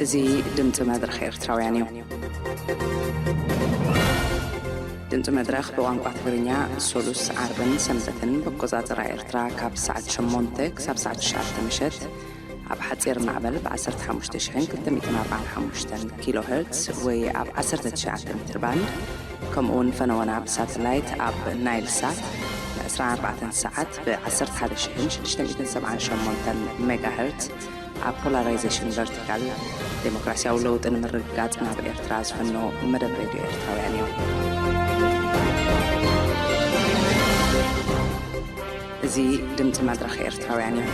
እዚ ድምፂ መድረኽ ኤርትራውያን እዩ። ድምፂ መድረኽ ብቋንቋ ትግርኛ ሶሉስ፣ ዓርብን ሰንበትን ብኣቆፃፅራ ኤርትራ ካብ ሰዓት ሸሞንተ ክሳብ ሰዓት ትሽዓተ ምሸት ኣብ ሓፂር ማዕበል ብ ዓሰርተ ሓሙሽተ ሽሕን ክልተ ሚእትን ኣርባዓን ሓሙሽተን ኪሎ ሄርትስ ወይ ኣብ ዓሰርተ ትሽዓተ ሜትር ባንድ፣ ከምኡ እውን ፈነወና ብሳተላይት ኣብ ናይል ሳት ን ዕስራን ኣርባዕተን ሰዓት ብ ዓሰርተ ሓደ ሽሕን ሽዱሽተ ሚእትን ሰብዓን ሸሞንተን ሜጋ ሄርትስ ኣብ ፖላራይዜሽን ቨርቲካል ዴሞክራሲያዊ ለውጢ ንምርግጋጽ ናብ ኤርትራ ዝፍኖ መደብ ሬድዮ ኤርትራውያን እዩ። እዚ ድምፂ መድረኽ ኤርትራውያን እዩ።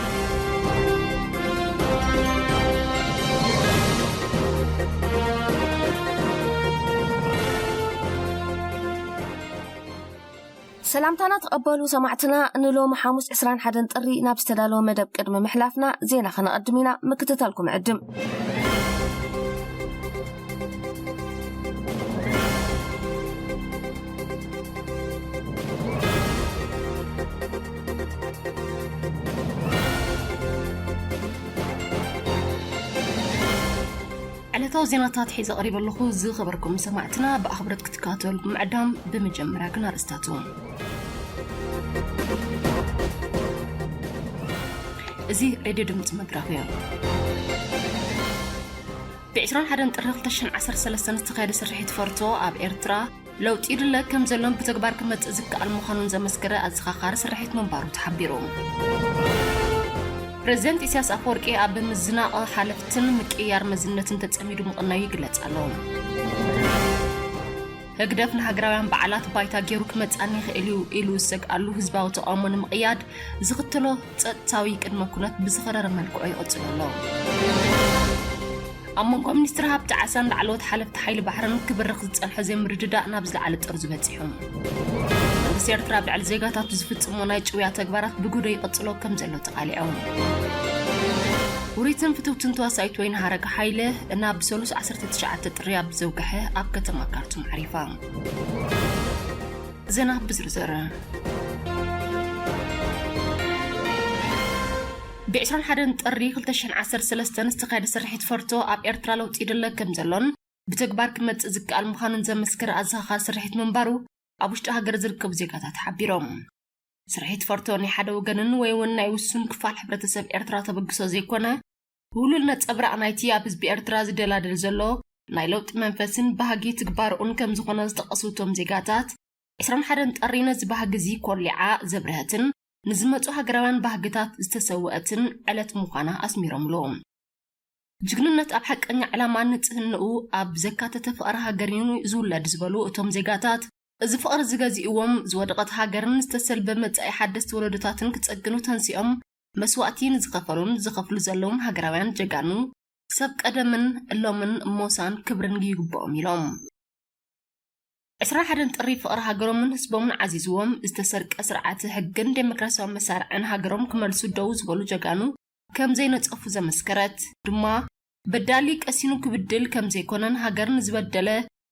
ሰላምታና ተቐበሉ ሰማዕትና። ንሎሚ ሓሙስ ዕስራን ሓደን ጥሪ ናብ ዝተዳለወ መደብ ቅድሚ ምሕላፍና ዜና ከነቐድም ኢና። ምክትታልኩም ዕድም። ዕለታዊ ዜናታት ሒዘ ቀሪበ ኣለኹ። ዝኸበርኩም ሰማዕትና ብኣኽብረት ክትከታተሉ ብምዕዳም፣ ብመጀመርያ ግን ኣርእስታቱ። እዚ ሬድዮ ድምፂ መድረኽ እዩ። ብ ዕስራን ሓደን ጥሪ ክልተ ሽሕን ዓሰርተ ሰለስተን ዝተኻየደ ስርሒት ፈርቶ ኣብ ኤርትራ ለውጢ ይድለ ከም ዘሎን ብተግባር ክመጽእ ዝከኣል ምዃኑን ዘመስከረ ኣዘኻኻሪ ስርሒት ምንባሩ ተሓቢሩ። ፕሬዝደንት ኢሳያስ ኣፈወርቂ ኣብ ምዝናቕ ሓለፍትን ምቅይያር መዝነትን ተጸሚዱ ምቕናዩ ይግለጽ ኣሎ። ህግደፍ ንሃገራውያን በዓላት ባይታ ገይሩ ክመጽኣኒ ይኽእል እዩ ኢሉ ዝሰግኣሉ ህዝባዊ ተቓውሞ ንምቕያድ ዝኽተሎ ጸጥታዊ ቅድመ ኩነት ብዝኸረረ መልክዑ ይቕጽል ኣሎ። ኣብ መንጎ ሚኒስትሪ ሃብቲ ዓሳን ላዕለዎት ሓለፍቲ ሓይሊ ባሕርን ክብርኽ ዝጸንሐ ዘይምርድዳእ ናብ ዝለዓለ ጥርዙ በጺሑ። መንግስቲ ኤርትራ ኣብ ልዕሊ ዜጋታቱ ዝፍጽሞ ናይ ጭውያ ተግባራት ብግህዶ ይቕጽሎ ከም ዘሎ ተቓሊዑ። ውሪትን ፍትውትን ተዋሳኢት ወይኒ ሃረግ ሓይለ ናብ ሰሉስ ዓሰርተ ትሽዓተ ጥሪ ኣብ ዘውግሐ ኣብ ከተማ ካርቱም ዓሪፋ። ዜና ብዝርዝር። ብ ዕስራን ሓደን ጥሪ ክልተ ሽሕን ዓሰርተ ሰለስተን ዝተኻየደ ስርሒት ፈርቶ ኣብ ኤርትራ ለውጢ ይድለ ከም ዘሎን ብተግባር ክመጽእ ዝከኣል ምዃኑን ዘመስከረ ኣዘኻኻሪ ስርሒት ምንባሩ ኣብ ውሽጢ ሃገር ዝርከቡ ዜጋታት ሓቢሮም። ስርሒት ፈርቶ ናይ ሓደ ወገንን ወይ እውን ናይ ውሱን ክፋል ሕብረተሰብ ኤርትራ ተበግሶ ዘይኮነ፣ ውሉል ነጸብራቕ ናይቲ ኣብ ህዝቢ ኤርትራ ዝደላደል ዘሎ ናይ ለውጢ መንፈስን ባህጊ ትግባረኡን ከም ዝኾነ ዝጠቐሱ እቶም ዜጋታት፣ ዕስራን ሓደን ጥሪ ነዚ ባህጊ እዚ ኮሊዓ ዘብርሀትን ንዝመጹ ሃገራውያን ባህግታት ዝተሰወአትን ዕለት ምዃና ኣስሚሮምሉ። ጅግንነት ኣብ ሓቀኛ ዕላማን ንጽህንኡ ኣብ ዘካተተ ፍቕሪ ሃገርን እዩ ዝውለድ ዝበሉ እቶም ዜጋታት፣ እዚ ፍቕሪ እዚ ገዚእዎም ዝወደቐት ሃገርን ዝተሰልበ መጻኢ ሓደስቲ ወለዶታትን ክጸግኑ ተንሲኦም መስዋእቲ ንዝኸፈሉን ዝኸፍሉ ዘለውን ሃገራውያን ጀጋኑ ሰብ ቀደምን እሎምን ሞሳን ክብርን ይግብኦም ኢሎም። ዕስራን ሓደን ጥሪ ፍቕሪ ሃገሮምን ህዝቦምን ዓዚዝዎም ዝተሰርቀ ስርዓተ ሕግን ዴሞክራሲያዊ መሳርዕን ሃገሮም ክመልሱ ደው ዝበሉ ጀጋኑ ከም ዘይነጸፉ ዘመስከረት ድማ፣ በዳሊ ቀሲኑ ክብድል ከም ዘይኮነን ሃገር ንዝበደለ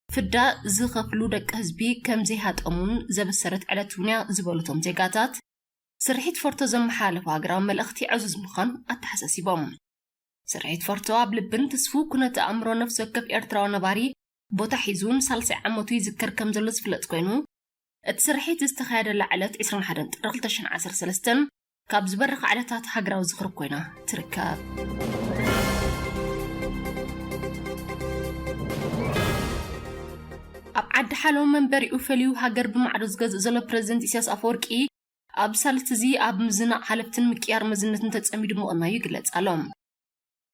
ፍዳ ዝኸፍሉ ደቂ ህዝቢ ከም ዘይሃጠሙን ዘበሰረት ዕለት እውን እያ ዝበሉ እቶም ዜጋታት፣ ስርሒት ፈርቶ ዘመሓላለፎ ሃገራዊ መልእኽቲ ዕዙዝ ምዃኑ ኣተሓሳሲቦም። ስርሒት ፈርቶ ኣብ ልብን ትስፉው ኩነተ ኣእምሮ ነፍሲ ወከፍ ኤርትራዊ ነባሪ ቦታ ሒዙ ንሳልሳይ ዓመቱ ይዝከር ከም ዘሎ ዝፍለጥ ኮይኑ፣ እቲ ስርሒት ዝተኻየደላ ዕለት ዕስራን ሓደን ጥሪ ክልተ ሽሕን ዓሰርተ ሰለስተን ካብ ዝበርኻ ዕለታት ሃገራዊ ዝኽሪ ኮይና ትርከብ። ኣብ ዓዲ ሓሎ መንበሪኡ ፈልዩ ሃገር ብማዕዶ ዝገዝእ ዘሎ ፕረዚደንት ኢሳያስ ኣፈወርቂ፣ ኣብ ሳልስቲ እዚ ኣብ ምዝናቕ ሓለፍትን ምቅያር መዝነትን ተጸሚዱ ምቕናዩ ይግለጽ ኣሎ።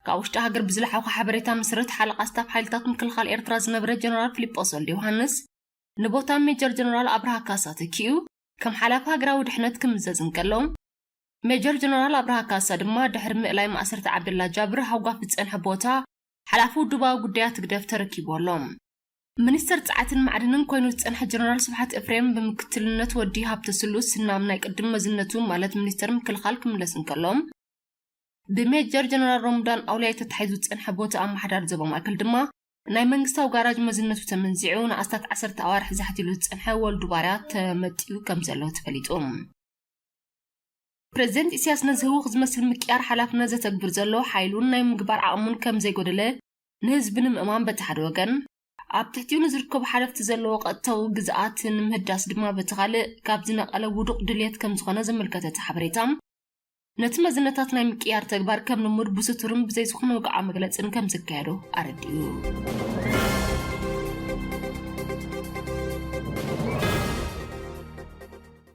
ካብ ውሽጢ ሃገር ብዝለሓኹ ሓበሬታ መሰረት፣ ሓለቓ ስታፍ ሓይልታት ምክልኻል ኤርትራ ዝነበረ ጀነራል ፊሊጶስ ወልደ ዮሃንስ፣ ንቦታ ሜጀር ጀነራል ኣብርሃ ካሳ ተኪኡ ከም ሓላፊ ሃገራዊ ድሕነት ክምዘዝ እንከሎ፣ ሜጀር ጀነራል ኣብርሃ ካሳ ድማ ድሕሪ ምእላይ ማእሰርቲ ዓብደላ ጃብር ሃጓፍ ዝጸንሐ ቦታ ሓላፊ ውድባዊ ጉዳያት ህግደፍ ተረኪቡ ኣሎ። ሚኒስተር ጸዓትን ማዕድንን ኮይኑ ዝጸንሐ ጀነራል ስብሓት ኤፍሬም፣ ብምክትልነት ወዲ ሃብተ ስሉስ ናብ ናይ ቅድም መዝነቱ፣ ማለት ሚኒስተር ምክልኻል ክምለስ እንከሎ፣ ብሜጀር ጀነራል ሮምዳን ኣውልያ ተታሒዙ ዝጸንሐ ቦታ ኣመሓዳሪ ዞባ ማእከል ድማ ናይ መንግስታዊ ጋራጅ መዝነቱ ተመንዚዑ ንኣስታት ዓሰርተ ኣዋርሕ ዛሕት ኢሉ ዝጸንሐ ወልዱ ባርያ ተመጢኡ ከም ዘሎ ተፈሊጡ። ፕረዚደንት ኢሳያስ ነዚ ህውኽ ዝመስል ምቅያር ሓላፍነት ዘተግብር ዘሎ ሓይሉን ናይ ምግባር ዓቕሙን ከም ዘይጎደለ ንህዝቢ ንምእማን በቲ ሓደ ወገን፣ ኣብ ትሕቲኡ ንዝርከቡ ሓለፍቲ ዘለዎ ቀጥታዊ ግዝኣት ንምህዳስ ድማ በቲ ካልእ፣ ካብ ዝነቐለ ውዱቕ ድልየት ከም ዝኾነ ዘመልከተ እቲ ሓበሬታ፣ ነቲ መዝነታት ናይ ምቅያር ተግባር ከም ልሙድ ብስቱርን ብዘይ ዝኾነ ወግዓዊ መግለጽን ከም ዝካየዶ ኣረዲኡ።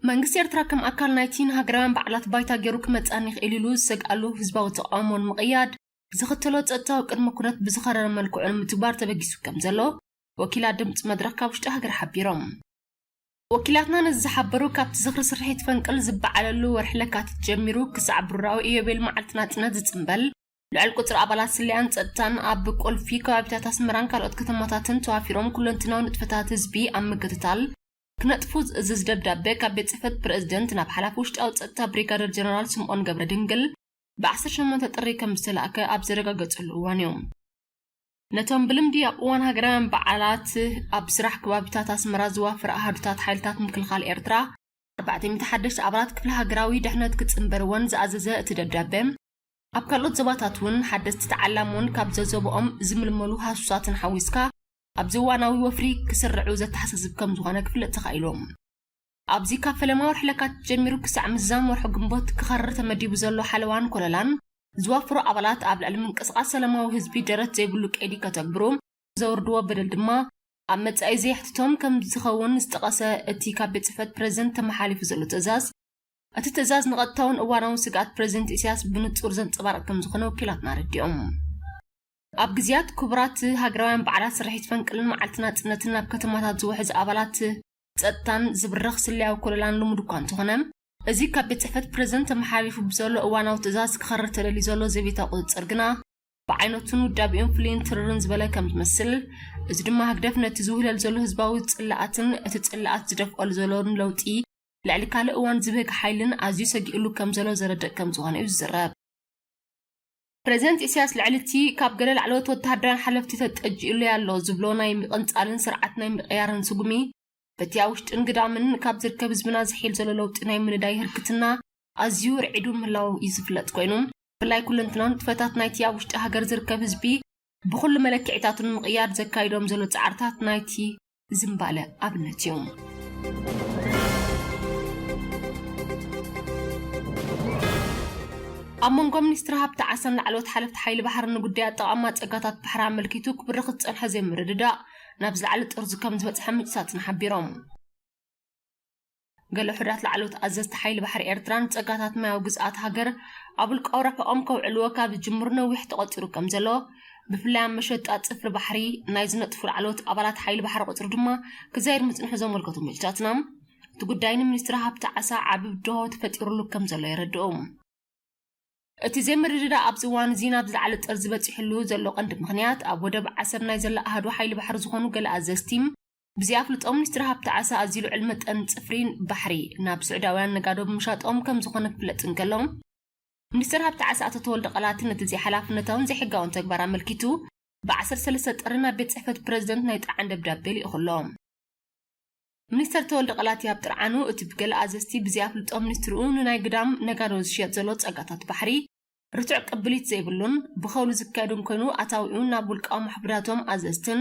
መንግስቲ ኤርትራ ከም ኣካል ናይቲ ንሃገራውያን በዓላት ባይታ ገይሩ ክመጽኣኒ ይኽእል ኢሉ ዝሰግኣሉ ህዝባዊ ተቓውሞ ንምቕያድ ዝኽተሎ ጸጥታዊ ቅድመ ኩነት ብዝኸረረ መልክዑ ንምትግባር ተበጊሱ ከም ዘሎ ወኪላት ድምፂ መድረኽ ካብ ውሽጢ ሃገር ሓቢሮም። ወኪላትና ነዚ ዝሓበሩ ካብቲ ዝኽሪ ስርሒት ፈንቅል ዝበዓለሉ ወርሒ ለካቲት ጀሚሩ ክሳዕ ብሩራዊ ኢዮቤል መዓልቲ ናጽነት ዝጽንበል ልዑል ቁጽሪ ኣባላት ስለያን ጸጥታን ኣብ ቁልፊ ከባቢታት ኣስመራን ካልኦት ከተማታትን ተዋፊሮም ኩለንትናዊ ንጥፈታት ህዝቢ ኣብ ምክትታል ክነጥፉ ዝእዝዝ ደብዳቤ ካብ ቤት ጽሕፈት ፕረዚደንት ናብ ሓላፊ ውሽጣዊ ጸጥታ ብሪጋደር ጀነራል ስምኦን ገብረ ድንግል ብ ዓሰርተ ሸሞንተ ጥሪ ከም ዝተላእከ ኣብ ዘረጋገጸሉ እዋን እዩ። ነቶም ብልምዲ ኣብ እዋን ሃገራውያን በዓላት ኣብ ስራሕ ከባቢታት ኣስመራ ዝዋፈር ኣሃዱታት ሓይልታት ምክልኻል ኤርትራ ኣርባዕተ ሚእቲ ሓደሽተ ኣባላት ክፍሊ ሃገራዊ ድሕነት ክጽንበር እወን ዝኣዘዘ እቲ ደብዳቤ፣ ኣብ ካልኦት ዞባታት እውን ሓደስቲ ተዓላሚ እውን ካብ ዘዞባኦም ዝምልመሉ ሃሱሳትን ሓዊስካ ኣብዚ እዋናዊ ወፍሪ ክስርዑ ዘተሓሳስብ ከም ዝኾነ ክፍለጥ ተኻኢሉ። ኣብዚ ካብ ፈለማ ወርሒ ለካቲት ጀሚሩ ክሳዕ ምዛም ወርሒ ግንቦት ክኸርር ተመዲቡ ዘሎ ሓለዋን ኮለላን ዝዋፍሩ ኣባላት ኣብ ልዕሊ ምንቅስቓስ ሰላማዊ ህዝቢ ደረት ዘይብሉ ቀይዲ ከተግብሩ ዘውርድዎ በደል ድማ ኣብ መጻኢ ዘየሕትቶም ከም ዝኸውን ዝጠቐሰ እቲ ካብ ቤት ጽሕፈት ፕረዚደንት ተመሓሊፉ ዘሎ ትእዛዝ፣ እቲ ትእዛዝ ንቐጥታውን እዋናውን ስግኣት ፕረዚደንት ኢሳያስ ብንጹር ዘንጸባርቕ ከም ዝኾነ ወኪላትና ኣረዲኦም። ኣብ ግዜያት ክቡራት ሃገራውያን በዓላት ስርሒት ፈንቅልን መዓልቲ ናጽነትን ናብ ከተማታት ዝውሕዝ ኣባላት ጸጥታን ዝብረኽ ስለያዊ ኮለላን ልሙድ እኳ እንተኾነ፣ እዚ ካብ ቤት ጽሕፈት ፕረዚደንት ተመሓላሊፉ ብዘሎ እዋናዊ ትእዛዝ ክኸርር ተደልዩ ዘሎ ዘቤታዊ ቁጽጽር ግና ብዓይነቱን ውዳቤኡን ፍሉይን ትርርን ዝበለ ከም ዝመስል፣ እዚ ድማ ህግደፍ ነቲ ዝውህለል ዘሎ ህዝባዊ ጽላኣትን እቲ ጽላኣት ዝደፍኦሉ ዘሎን ለውጢ ልዕሊ ካልእ እዋን ዝብህግ ሓይልን ኣዝዩ ሰጊእሉ ከም ዘሎ ዘረድእ ከም ዝኾነ እዩ ዝዝረብ። ፕረዚደንት ኢሳያስ ልዕሊ እቲ ካብ ገለ ላዕለዎት ወተሃደራውያን ሓለፍቲ ተጠጅኡለይ ኣሎ ዝብሎ ናይ ምቕንጻልን ስርዓት ናይ ምቕያርን ስጉሚ፣ በቲ ኣብ ውሽጥን ግዳምን ካብ ዝርከብ ህዝብና ዝሒል ዘሎ ለውጢ ናይ ምንዳይ ህርክትና ኣዝዩ ርዒዱ ምህላው እዩ ዝፍለጥ ኮይኑ፣ ብፍላይ ኩለንትናዊ ንጥፈታት ናይቲ ኣብ ውሽጢ ሃገር ዝርከብ ህዝቢ ብኹሉ መለክዒታቱ ንምቕያር ዘካይዶም ዘሎ ጻዕርታት ናይቲ ዝምባለ ኣብነት እዩ። ኣብ መንጎ ሚኒስትሪ ሃብቲ ዓሳን ላዕለዎት ሓለፍቲ ሓይሊ ባሕርን ንጉዳይ ኣጠቓቕማ ጸጋታት ባሕሪ ኣመልኪቱ ክብርኽ ዝጸንሐ ዘይምርድዳእ ናብ ዝለዓለ ጥርዙ ከም ዝበጽሐ ምንጭታትና ሓቢሮም። ገለ ውሑዳት ላዕለዎት ኣዘዝቲ ሓይሊ ባሕሪ ኤርትራ ንጸጋታት ማያዊ ግዝኣት ሃገር ኣብ ውልቃዊ ረብሕኦም ከውዕልዎ ካብ ዝጅምሩ ነዊሕ ተቖጺሩ ከም ዘሎ፣ ብፍላይ ኣብ መሸጣ ጽፍሪ ባሕሪ ናይ ዝነጥፉ ላዕለዎት ኣባላት ሓይሊ ባሕሪ ቁጽሪ ድማ ክዛይድ ምጽንሑ ዘመልከቱ ምንጭታትና፣ እቲ ጉዳይ ንሚኒስትሪ ሃብቲ ዓሳ ዓቢ ብድሆ ተፈጢሩሉ ከም ዘሎ የረድኡ። እቲ ዘይምርድዳእ ኣብዚ እዋን እዚ ናብ ዝለዓለ ጥርዚ በጺሑሉ ዘሎ ቀንዲ ምኽንያት፣ ኣብ ወደብ ዓሰብ ናይ ዘላ ኣሃዱ ሓይሊ ባሕሪ ዝኾኑ ገለ ኣዘዝቲ፣ ብዘይኣፍልጦ ሚኒስትሪ ሃብቲ ዓሳ ኣዝዩ ልዑል መጠን ጽፍሪ ባሕሪ ናብ ስዑዳውያን ነጋዶ ብምሻጦም ከም ዝኾነ ክፍለጥ እንከሎ፣ ሚኒስትር ሃብቲ ዓሳ ኣቶ ተወልደ ቀላቲ ነቲ ዘይሓላፍነታውን ዘይሕጋውን ተግባር ኣመልኪቱ ብ ዓሰርተ ሰለስተ ጥሪ ናብ ቤት ጽሕፈት ፕረዚደንት ናይ ጥርዓን ደብዳቤ ልኢኹ ኣሎ። ሚኒስተር ተወልደ ቀላቲ ኣብ ጥርዓኑ፣ እቲ ብገለ ኣዘዝቲ ብዘይኣፍልጦ ሚኒስትርኡ ንናይ ግዳም ነጋዶ ዝሽየጥ ዘሎ ጸጋታት ባሕሪ ርቱዕ ቅብሊት ዘይብሉን ብኸውሊ ዝካየድን ኮይኑ፣ ኣታዊኡ ናብ ውልቃዊ ማሕበራቶም ኣዘዝትን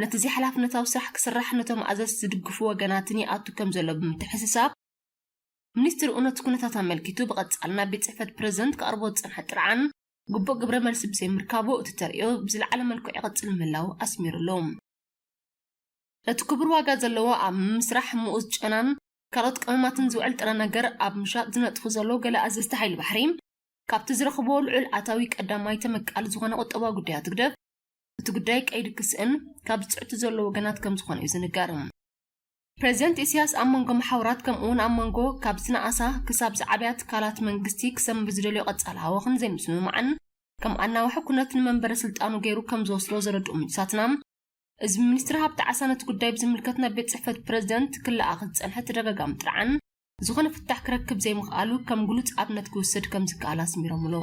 ነቲ ዘይሓላፍነታዊ ስራሕ ክስራሕ ነቶም ኣዘዝቲ ዝድግፉ ወገናትን ይኣቱ ከም ዘሎ ብምትሕስሳብ፣ ሚኒስትርኡ ነቲ ኩነታት ኣመልኪቱ ብቐጻሊ ናብ ቤት ጽሕፈት ፕረዚደንት ክቐርቦ ዝጸንሐ ጥርዓን ግቡእ ግብረ መልሲ ብዘይምርካቡ፣ እቲ ተርእዮ ብዝለዓለ መልክዑ ይቐጽል ምህላው ኣስሚሩሉ። ነቲ ክቡር ዋጋ ዘለዎ ኣብ ምስራሕ ምኡዝ ጨናን ካልኦት ቀመማትን ዝውዕል ጥረ ነገር ኣብ ምሻጥ ዝነጥፉ ዘለዉ ገለ ኣዘዝቲ ሓይሊ ባሕሪ፣ ካብቲ ዝረኽብዎ ልዑል ኣታዊ ቀዳማይ ተመቃሊ ዝኾነ ቁጠባዊ ጉዳያት ህግደፍ፣ እቲ ጉዳይ ቀይዲ ክስእን ካብ ዝጽዕቱ ዘለዉ ወገናት ከም ዝኾነ እዩ ዝንገር። ፕረዚደንት ኢሳያስ ኣብ መንጎ መሓውራት ከምኡውን ኣብ መንጎ ካብ ዝነኣሳ ክሳብ ዝዓብያ ትካላት መንግስቲ ክሰምር ዝደልዮ ቀጻሊ ሃወኽን ዘይምስምማዕን ከም ኣናውሒ ኩነት ንመንበረ ስልጣኑ ገይሩ ከም ዝወስዶ ዘረድኡ ምንጭታትና፣ እዚ ሚኒስትሪ ሃብቲ ዓሳ ነቲ ጉዳይ ብዝምልከት ናብ ቤት ጽሕፈት ፕረዚደንት ክለኣኽ ዝጸንሐ ተደጋጋሚ ጥርዓን ዝኾነ ፍታሕ ክረክብ ዘይምኽኣሉ ከም ግሉጽ ኣብነት ክውሰድ ከም ዝከኣል ኣስሚሮምሉ።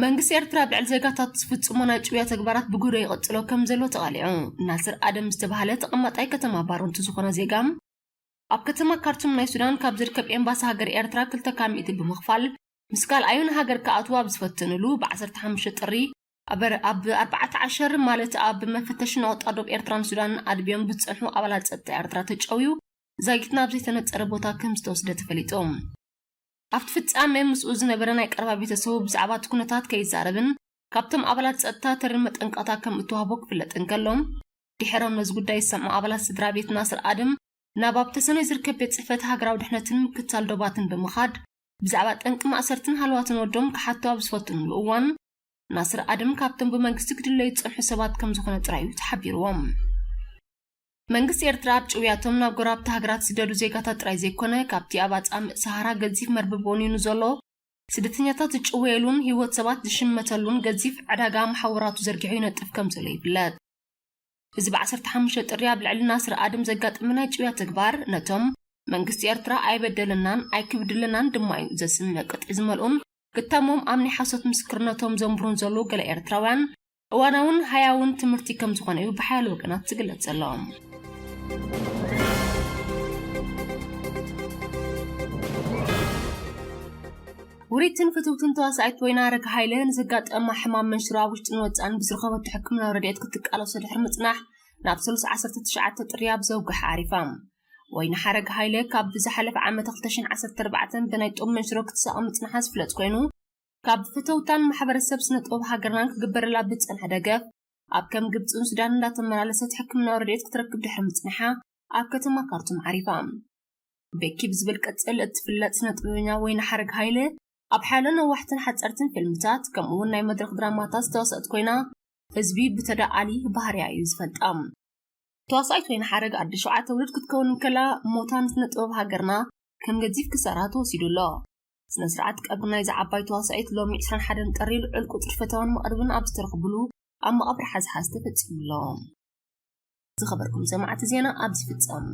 መንግስቲ ኤርትራ ኣብ ልዕሊ ዜጋታት ዝፍጽሞ ናይ ጭውያ ተግባራት ብግህዶ ይቕጽሎ ከም ዘሎ ተቓሊዑ። ናስር ኣደም ዝተባህለ ተቐማጣይ ከተማ ባረንቱ ዝኾነ ዜጋ ኣብ ከተማ ካርቱም ናይ ሱዳን ካብ ዝርከብ ኤምባሲ ሃገር ኤርትራ ክልተ ካብ ሚእቲ ብምኽፋል፣ ምስ ካልኣዩ ንሃገር ክኣትዉ ኣብ ዝፈተንሉ፣ ብ ዓሰርተ ሓሙሽተ ጥሪ ኣብ ኣርባዕተ ዓሸር፣ ማለት ኣብ መፈተሺ ነቑጣ ዶብ ኤርትራን ሱዳንን ኣድብዮም ብዝጸንሑ ኣባላት ጸጥታ ኤርትራ ተጨውዩ፣ ዛጊት ናብ ዘይተነጸረ ቦታ ከም ዝተወስደ ተፈሊጡ። ኣብቲ ፍጻሜ ምስኡ ዝነበረ ናይ ቀረባ ቤተሰቡ ብዛዕባ እቲ ኩነታት ከይዛረብን ካብቶም ኣባላት ጸጥታ ተሪር መጠንቀቕታ ከም እተዋህቦ ክፍለጥ እንከሎ፣ ድሒሮም ነዚ ጉዳይ ዝሰምዑ ኣባላት ስድራ ቤት ናስር ኣድም፣ ናብ ኣብ ተሰነይ ዝርከብ ቤት ጽሕፈት ሃገራዊ ድሕነትን ምክትታል ዶባትን ብምኻድ፣ ብዛዕባ ጠንቂ ማእሰርትን ሃለዋትን ወዶም ክሓቱ ኣብ ዝፈትኑሉ እዋን፣ ናስር ኣድም ካብቶም ብመንግስቲ ክድለዩ ዝጸንሑ ሰባት ከም ዝኾነ ጥራይ እዩ ተሓቢርዎም። መንግስቲ ኤርትራ ኣብ ጭውያቶም ናብ ጎረባብቲ ሃገራት ዝስደዱ ዜጋታት ጥራይ ዘይኮነ፣ ካብቲ ኣብ ኣጻምእ ሰሃራ ገዚፍ መርበብ ወኒኑ ዘሎ ስደተኛታት ዝጭወየሉን ህይወት ሰባት ዝሽመተሉን ገዚፍ ዕዳጋ መሓውራቱ ዘርጊሑ ይነጥፍ ከም ዘሎ ይፍለጥ። እዚ ብ ዓሰርተ ሓሙሽተ ጥሪ ኣብ ልዕሊ ናስር ኣድም ዘጋጠመ ናይ ጭውያ ተግባር፣ ነቶም መንግስቲ ኤርትራ ኣይበደለናን ኣይክብድለናን ድማ እዩ ዘስምዕ ቅጥዒ ዝመልኡን ክታሞም ኣብ ናይ ሓሶት ምስክርነቶም ዘንብሩን ዘለዉ ገለ ኤርትራውያን፣ እዋናውን ሃያውን ትምህርቲ ከም ዝኾነ እዩ ብሓያሎ ወገናት ዝግለጽ ዘሎ። ውሪትን ፍትውትን ተዋሳኢት ወይና ረግ ሃይለ ንዘጋጠማ ሕማም መንሽሮ ኣብ ውሽጥን ወጻእን ብዝረኸበቶ ሕክምናዊ ረድኤት ክትቃለሶ ድሕሪ ምጽናሕ፣ ናብ ሰሉስ ዓሰርተ ትሽዓተ ጥሪ ኣብ ዘውግሕ ዓሪፋ። ወይኒ ሓረግ ሃይለ ካብ ብዝሓለፈ ዓመት ክልተ ሽሕን ዓሰርተ ኣርባዕተን ብናይ ጡብ መንሽሮ ክትሳቐ ምጽንሓ ዝፍለጥ ኮይኑ፣ ካብ ፈተውታን ማሕበረሰብ ስነ ጥበብ ሃገርናን ክግበረላ ብዝጸንሐ ደገፍ፣ ኣብ ከም ግብጽን ሱዳን እንዳተመላለሰት ሕክምናዊ ረድኤት ክትረክብ ድሕሪ ምጽንሓ፣ ኣብ ከተማ ካርቱም ዓሪፋ። ቤኪ ብዝብል ቅጽል እትፍለጥ ስነ ጥበበኛ ወይኒ ሓረግ ሃይለ፣ ኣብ ሓያሎ ነዋሕትን ሓጸርትን ፊልምታት፣ ከምኡ እውን ናይ መድረኽ ድራማታት ዝተዋስአት ኮይና፣ ህዝቢ ብተደኣሊ ባህርያ እዩ ዝፈልጣ። ተዋሳኢት ወይኒ ሓረግ ኣደ ሸውዓተ ውሉድ ክትከውን እንከላ፣ ሞታ ንስነ ጥበብ ሃገርና ከም ገዚፍ ክሳራ ተወሲዱ ኣሎ። ስነ ስርዓት ቀብሪ ናይዛ ዓባይ ተዋሳኢት ሎሚ ዕስራን ሓደን ጥሪ ልዑል ቁጽሪ ፈታውን መቕርብን ኣብ ዝተረኽብሉ ኣብ መቓብር ሓዝሓዝ ተፈጺሙ ኣሎ። ዝኸበርኩም ሰማዕቲ ዜና ኣብዚ ፍጸም።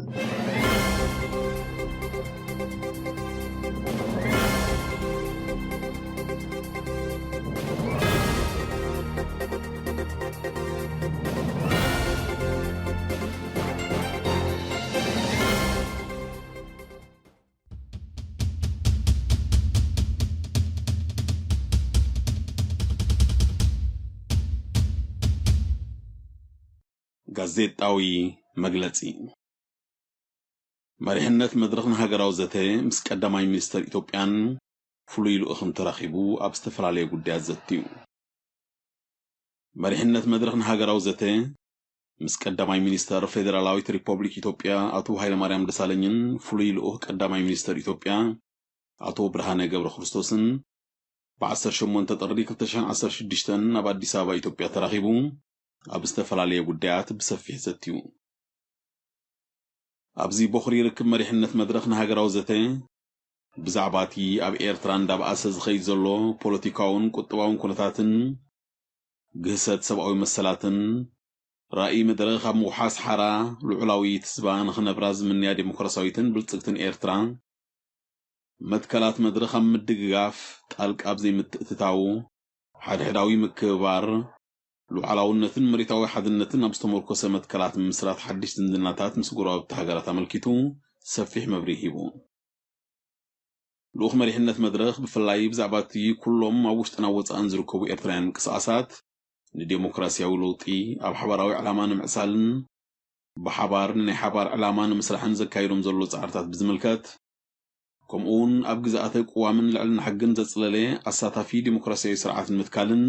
ጋዜጣዊ መግለጺ። መሪሕነት መድረኽ ንሃገራዊ ዘተ ምስ ቀዳማይ ሚኒስተር ኢትዮጵያን ፍሉይ ልኡኽን ተራኺቡ ኣብ ዝተፈላለየ ጉዳያት ዘትዩ። መሪሕነት መድረኽ ንሃገራዊ ዘተ ምስ ቀዳማይ ሚኒስተር ፌደራላዊት ሪፐብሊክ ኢትዮጵያ ኣቶ ሃይለማርያም ደሳለኝን ፍሉይ ልኡኽ ቀዳማይ ሚኒስተር ኢትዮጵያ ኣቶ ብርሃነ ገብረ ክርስቶስን ብ ዓሰርተ ሸሞንተ ጥሪ ክልተ ሽሕን ዓሰርተ ሽዱሽተን ኣብ ኣዲስ ኣበባ ኢትዮጵያ ተራኺቡ ኣብ ዝተፈላለየ ጉዳያት ብሰፊሕ ዘትዩ። ኣብዚ ቦኽሪ ርክብ መሪሕነት መድረኽ ንሃገራዊ ዘተ ብዛዕባ እቲ ኣብ ኤርትራ እንዳበኣሰ ዝኸይድ ዘሎ ፖለቲካውን ቁጠባውን ኩነታትን፣ ግህሰት ሰብኣዊ መሰላትን፣ ራእይ መድረኽ ኣብ ምውሓስ ሓራ ልዑላዊት ህዝባ ንኽነብራ ዝምንያ ዴሞክራሲያዊትን ብልጽግትን ኤርትራ፣ መትከላት መድረኽ ኣብ ምድግጋፍ ጣልቃ ኣብ ዘይምትእትታው፣ ሓድሕዳዊ ምክብባር፣ ሉዓላውነትን መሬታዊ ሓድነትን ኣብ ዝተመርኮሰ መትከላት ምምስራት ሓድሽ ዝምድናታት ምስ ጎረባብቲ ሃገራት ኣመልኪቱ ሰፊሕ መብርሂ ሂቡ። ልኡኽ መሪሕነት መድረኽ ብፍላይ ብዛዕባ እቲ ኩሎም ኣብ ውሽጥን ኣብ ወጻእን ዝርከቡ ኤርትራውያን ምንቅስቓሳት ንዴሞክራሲያዊ ለውጢ ኣብ ሓባራዊ ዕላማ ንምዕሳልን ብሓባር ንናይ ሓባር ዕላማ ንምስራሕን ዘካይዶም ዘሎ ጻዕርታት ብዝምልከት፣ ከምኡ እውን ኣብ ግዝኣተ ቅዋምን ልዕልና ሕግን ዘጽለለ ኣሳታፊ ዴሞክራሲያዊ ስርዓት ንምትካልን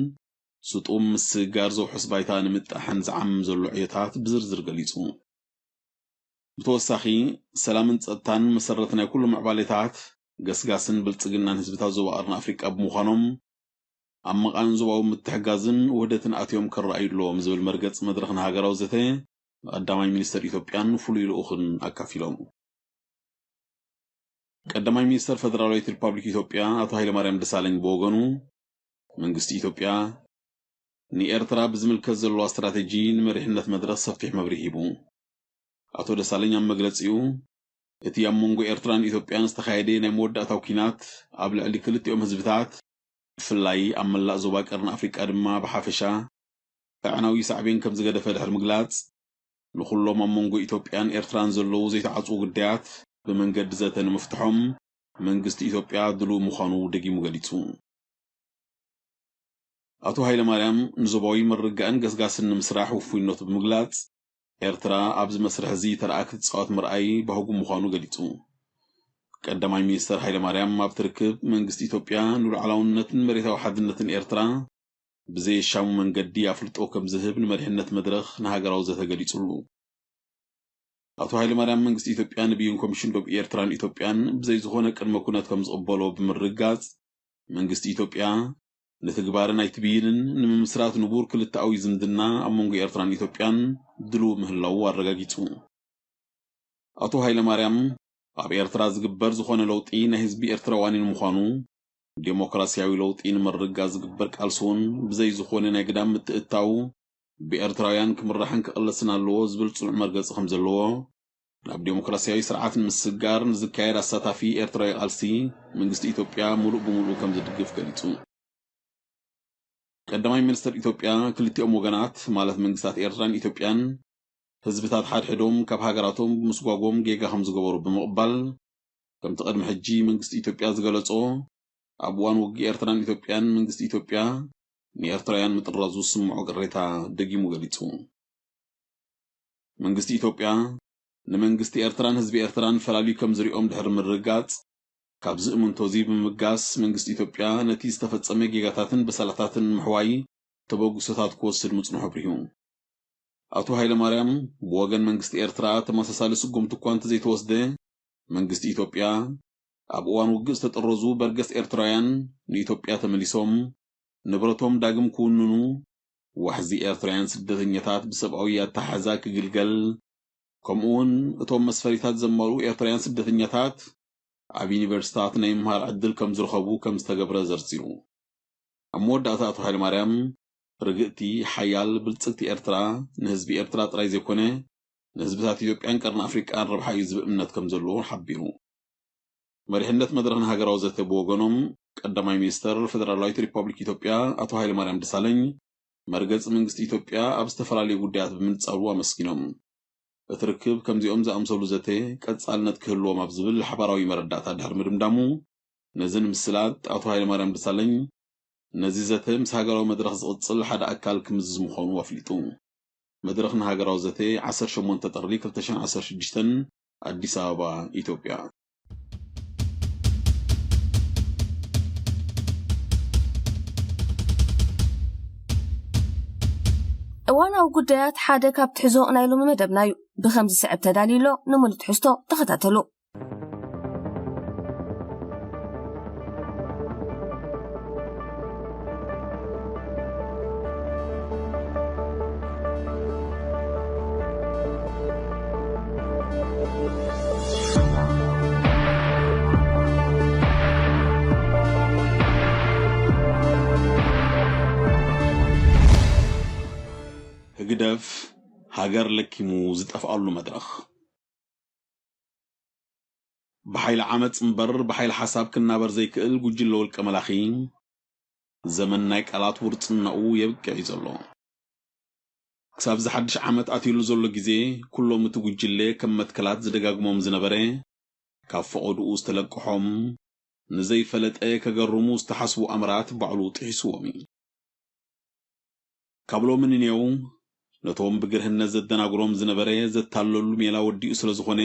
ስጡም ምስግጋር ዘውሕስ ባይታ ንምጣሕን ዝዓምም ዘሎ ዕዮታት ብዝርዝር ገሊጹ። ብተወሳኺ፣ ሰላምን ጸጥታን መሰረት ናይ ኩሉ ምዕባሌታት፣ ገስጋስን ብልጽግናን ህዝብታት ዞባ ቀርኒ ኣፍሪቃ ብምዃኖም፣ ኣብ መቓን ዞባዊ ምትሕጋዝን ውህደትን ኣትዮም ክረኣዩ ኣለዎም ዝብል መርገጺ መድረኽ ንሃገራዊ ዘተ ንቀዳማይ ሚኒስተር ኢትዮጵያን ፍሉይ ልኡኽን ኣካፊሎም። ቀዳማይ ሚኒስተር ፈደራላዊት ሪፓብሊክ ኢትዮጵያ ኣቶ ሃይለማርያም ደሳለኝ ብወገኑ፣ መንግስቲ ኢትዮጵያ ንኤርትራ ብዝምልከት ዘለዋ ስትራቴጂ ንመሪሕነት መድረኽ ሰፊሕ መብርሂ ሂቡ። ኣቶ ደሳለኝ ኣብ መግለጺኡ፣ እቲ ኣብ መንጎ ኤርትራን ኢትዮጵያን ዝተኻየደ ናይ መወዳእታዊ ኲናት ኣብ ልዕሊ ክልቲኦም ህዝብታት፣ ብፍላይ ኣብ መላእ ዞባ ቀርኒ ኣፍሪቃ ድማ ብሓፈሻ፣ ኣዕናዊ ሳዕቤን ከም ዝገደፈ ድሕሪ ምግላጽ፣ ንኹሎም ኣብ መንጎ ኢትዮጵያን ኤርትራን ዘለዉ ዘይተዓጽዉ ጉዳያት ብመንገዲ ዘተ ንምፍትሖም መንግስቲ ኢትዮጵያ ድሉው ምዃኑ ደጊሙ ገሊጹ። ኣቶ ሃይለማርያም ንዞባዊ ምርግጋእን ገስጋስን ንምስራሕ ውፉይነቱ ብምግላጽ፣ ኤርትራ ኣብዚ መስርሕ እዚ ተረኣ ክትጻወት ምርኣይ ባህጉ ምዃኑ ገሊጹ። ቀዳማይ ሚኒስተር ሃይለማርያም ኣብቲ ርክብ፣ መንግስቲ ኢትዮጵያ ንሉዓላውነትን መሬታዊ ሓድነትን ኤርትራ ብዘየሻሙ መንገዲ ኣፍልጦ ከም ዝህብ ንመሪሕነት መድረኽ ንሃገራዊ ዘተ ገሊጹሉ። ኣቶ ሃይለማርያም መንግስቲ ኢትዮጵያ ንብይን ኮሚሽን ዶብ ኤርትራን ኢትዮጵያን ብዘይ ዝኾነ ቅድመ ኩነት ከም ዝቕበሎ ብምርግጋጽ፣ መንግስቲ ኢትዮጵያ ንትግባረ ናይቲ ብይንን ንምምስራት ንቡር ክልተኣዊ ዝምድና ኣብ መንጎ ኤርትራን ኢትዮጵያን ድሉው ምህላዉ ኣረጋጊጹ። ኣቶ ሃይለማርያም ኣብ ኤርትራ ዝግበር ዝኾነ ለውጢ ናይ ህዝቢ ኤርትራ ዋኒን ምዃኑ፣ ዴሞክራሲያዊ ለውጢ ንምርግጋጽ ዝግበር ቃልሲ እውን ብዘይ ዝኾነ ናይ ግዳም ምትእትታው ብኤርትራውያን ክምራሕን ክቕለስን ኣለዎ ዝብል ጽኑዕ መርገጺ ከም ዘለዎ፣ ናብ ዴሞክራሲያዊ ስርዓት ንምስግጋር ንዝካየድ ኣሳታፊ ኤርትራዊ ቃልሲ መንግስቲ ኢትዮጵያ ምሉእ ብምሉእ ከም ዝድግፍ ገሊጹ። ቀዳማይ ሚኒስተር ኢትዮጵያ ክልቲኦም ወገናት፣ ማለት መንግስታት ኤርትራን ኢትዮጵያን፣ ህዝብታት ሓድሕዶም ካብ ሃገራቶም ብምስጓጎም ጌጋ ከም ዝገበሩ ብምቕባል፣ ከምቲ ቅድሚ ሕጂ መንግስቲ ኢትዮጵያ ዝገለጾ፣ ኣብ እዋን ውግእ ኤርትራን ኢትዮጵያን መንግስቲ ኢትዮጵያ ንኤርትራውያን ምጥራዙ ዝስምዖ ቅሬታ ደጊሙ ገሊጹ። መንግስቲ ኢትዮጵያ ንመንግስቲ ኤርትራን ህዝቢ ኤርትራን ፈላልዩ ከም ዝሪኦም ድሕሪ ምርግጋጽ፣ ካብዚ እምንቶዚ ብምብጋስ መንግስቲ ኢትዮጵያ ነቲ ዝተፈጸመ ጌጋታትን በሰላታትን ንምሕዋይ ተበግሶታት ክወስድ ምጽንሑ ኣብሪሁ። ኣቶ ሃይለማርያም ብወገን መንግስቲ ኤርትራ ተመሳሳሊ ስጉምቲ እኳ እንተዘይተወስደ፣ መንግስቲ ኢትዮጵያ ኣብ እዋን ውግእ ዝተጠረዙ በርገስ ኤርትራውያን ንኢትዮጵያ ተመሊሶም ንብረቶም ዳግም ክውንኑ፣ ዋሕዚ ኤርትራውያን ስደተኛታት ብሰብኣዊ ኣተሓሕዛ ክግልገል፣ ከምኡውን እቶም መስፈሪታት ዘማልኡ ኤርትራውያን ስደተኛታት ኣብ ዩኒቨርሲታት ናይ ምምሃር ዕድል ከም ዝረኸቡ ከም ዝተገብረ ዘርዚሩ። ኣብ መወዳእታ ኣቶ ሃይለማርያም፣ ርግእቲ፣ ሓያል፣ ብልጽግቲ ኤርትራ ንህዝቢ ኤርትራ ጥራይ ዘይኮነ፣ ንህዝብታት ኢትዮጵያን ቀርኒ ኣፍሪቃን ረብሓ እዩ ዝብል እምነት ከም ዘለዎ ሓቢሩ። መሪሕነት መድረኽ ንሃገራዊ ዘተ ብወገኖም፣ ቀዳማይ ሚኒስተር ፈደራላዊት ሪፓብሊክ ኢትዮጵያ ኣቶ ሃይለማርያም ደሳለኝ፣ መርገጺ መንግስቲ ኢትዮጵያ ኣብ ዝተፈላለዩ ጉዳያት ብምንጻሩ ኣመስጊኖም። እቲ ርክብ ከምዚኦም ዝኣምሰሉ ዘተ ቀጻልነት ክህልዎም ኣብ ዝብል ሓባራዊ መረዳእታ ድሕሪ ምድምዳሙ፣ ነዚ ንምስላጥ ኣቶ ሃይለማርያም ደሳለኝ ነዚ ዘተ ምስ ሃገራዊ መድረኽ ዝቕጽል ሓደ ኣካል ክምዝዝ ምዃኑ ኣፍሊጡ። መድረኽ ንሃገራዊ ዘተ ዓሰርተ ሸሞንተ ጥሪ ክልተ ሽሕን ዓሰርተ ሽዱሽተን፣ ኣዲስ ኣበባ፣ ኢትዮጵያ። እዋናዊ ጉዳያት ሓደ ካብ ትሕዞ ናይ ሎሚ መደብና እዩ። ብኸምዚ ስዕብ ተዳልዩ ኣሎ፣ ንምሉእ ትሕዝቶ ተኸታተሉ። ህግደፍ ሃገር ለኪሙ ዝጠፍኣሉ መድረኽ። ብሓይሊ ዓመጽ እምበር ብሓይሊ ሓሳብ ክናበር ዘይክእል ጉጅለ ውልቀ መላኺ፣ ዘመን ናይ ቃላት ውርጽናኡ የብቅዕ እዩ ዘሎ። ክሳብ እዚ ሓድሽ ዓመት ኣትዩሉ ዘሎ ግዜ፣ ኩሎም እቲ ጉጅለ ከም መትከላት ዝደጋግሞም ዝነበረ፣ ካብ ፈቐድኡ ዝተለቅሖም፣ ንዘይፈለጠ ከገርሙ ዝተሓስቡ ኣምራት ባዕሉ ጥሒስዎም እዩ። ካብ ሎሚ ንኔው ነቶም ብግርህነት ዘደናግሮም ዝነበረ ዘታለሉ ሜላ ወዲኡ ስለ ዝኾነ፣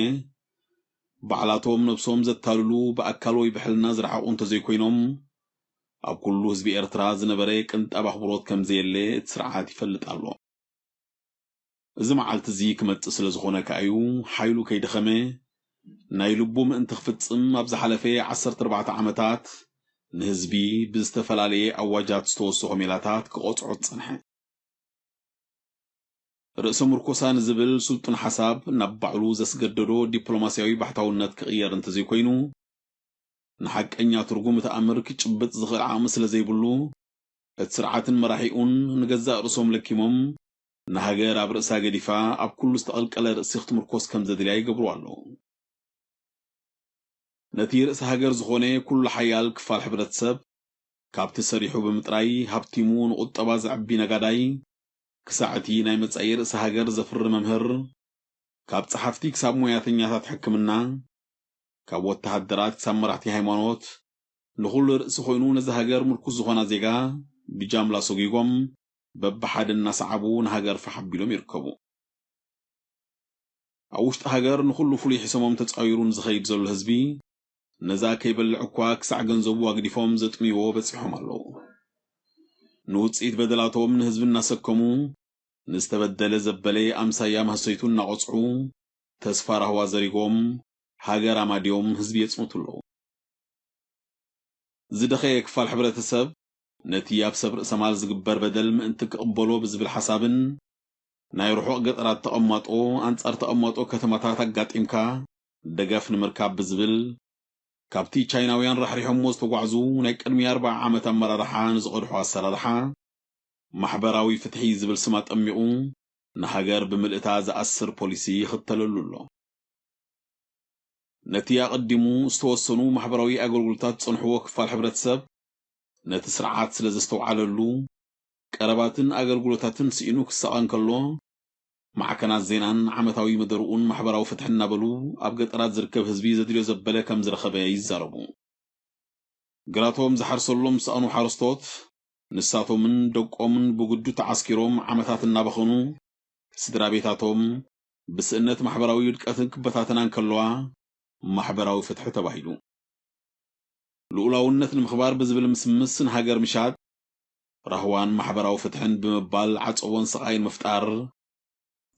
ባዕላቶም ነብሶም ዘታልሉ ብኣካል ወይ ብሕልና ዝረሓቑ እንተዘይኮይኖም፣ ኣብ ኩሉ ህዝቢ ኤርትራ ዝነበረ ቅንጣብ ኣኽብሮት ከም ዘየለ እቲ ስርዓት ይፈልጥ ኣሎ። እዚ መዓልቲ እዚ ክመጽእ ስለ ዝኾነ ከኣ እዩ ሓይሉ ከይደኸመ ናይ ልቡ ምእንቲ ክፍጽም ኣብ ዝሓለፈ ዓሰርተ ኣርባዕተ ዓመታት ንህዝቢ ብዝተፈላለየ ኣዋጃት ዝተወሰኾ ሜላታት ክቐጽዖ ዝጸንሐ። ርእሰ ምርኮሳ ንዝብል ስልጡን ሓሳብ ናብ ባዕሉ ዘስገደዶ ዲፕሎማስያዊ ባሕታውነት ክቕየር እንተዘይኮይኑ፣ ንሓቀኛ ትርጉም እቲ ኣምር ክጭብጥ ዝኽእል ዓቕሚ ስለ ዘይብሉ፣ እቲ ስርዓትን መራሒኡን ንገዛእ ርእሶም ለኪሞም፣ ንሃገር ኣብ ርእሳ ገዲፋ ኣብ ኩሉ ዝተቐልቀለ ርእሲ ክትምርኮስ ከም ዘድልያ ይገብርዋ ኣለዉ። ነቲ ርእሲ ሃገር ዝኾነ ኩሉ ሓያል ክፋል ሕብረተሰብ፣ ካብቲ ሰሪሑ ብምጥራይ ሃብቲሙ ንቁጠባ ዘዕቢ ነጋዳይ፣ ክሳዕ እቲ ናይ መጻኢ ርእሲ ሃገር ዘፍሪ መምህር፣ ካብ ጸሓፍቲ ክሳብ ሞያተኛታት ሕክምና፣ ካብ ወተሃደራት ክሳብ መራሕቲ ሃይማኖት፣ ንኹሉ ርእሲ ኮይኑ ነዛ ሃገር ምርኩስ ዝኾና ዜጋ ብጃምላ ሰጒጎም በብሓደ እናሰዓቡ ንሃገር ፋሕ ኣቢሎም ይርከቡ። ኣብ ውሽጢ ሃገር ንኹሉ ፍሉይ ሕሰሞም ተጻዊሩ ንዝኸይድ ዘሎ ህዝቢ፣ ነዛ ከይበልዕ እኳ ክሳዕ ገንዘቡ ኣግዲፎም ዘጥምይዎ በጺሖም ኣለዉ። ንውጽኢት በደላቶም ንህዝቢ እናሰከሙ፣ ንዝተበደለ ዘበለ ኣምሳያ ማህሰይቱ እናቖጽዑ፣ ተስፋ ራህዋ ዘሪጎም፣ ሃገር ኣማድዮም ህዝቢ የጽንቱ ኣለዉ። ዝደኸየ ክፋል ሕብረተሰብ፣ ነቲ ኣብ ሰብ ርእሰ ማል ዝግበር በደል ምእንቲ ክቕበሎ ብዝብል ሓሳብን፣ ናይ ርሑቕ ገጠራት ተቐማጦ ኣንጻር ተቐማጦ ከተማታት ኣጋጢምካ ደገፍ ንምርካብ ብዝብል፣ ካብቲ ቻይናውያን ራሕሪሖሞ ዝተጓዕዙ ናይ ቅድሚ ኣርብዓ ዓመት ኣመራርሓ ንዝቐድሖ ኣሰራርሓ፣ ማሕበራዊ ፍትሒ ዝብል ስም ኣጠሚቑ፣ ንሃገር ብምልእታ ዝኣስር ፖሊሲ ይኽተለሉ ኣሎ። ነቲ ኣቐዲሙ ዝተወሰኑ ማሕበራዊ ኣገልግሎታት ዝጸንሕዎ ክፋል ሕብረተሰብ፣ ነቲ ስርዓት ስለ ዘስተውዓለሉ፣ ቀረባትን ኣገልግሎታትን ስኢኑ ክሳቐ እንከሎ፣ ማዕከናት ዜናን ዓመታዊ መደርኡን ማሕበራዊ ፍትሒ እናበሉ፣ ኣብ ገጠራት ዝርከብ ህዝቢ ዘድልዮ ዘበለ ከም ዝረኸበ ይዛረቡ። ግራቶም ዝሓርሰሎም ዝሰኣኑ ሓረስቶት፣ ንሳቶምን ደቆምን ብግዱ ተዓስኪሮም ዓመታት እናበኸኑ፣ ስድራ ቤታቶም ብስእነት ማሕበራዊ ውድቀትን ክበታተና እንከለዋ፣ ማሕበራዊ ፍትሒ ተባሂሉ። ልኡላውነት ንምኽባር ብዝብል ምስምስ ንሃገር ምሻጥ፣ ራህዋን ማሕበራዊ ፍትሕን ብምባል ዓጸቦን ስቓይን ምፍጣር፣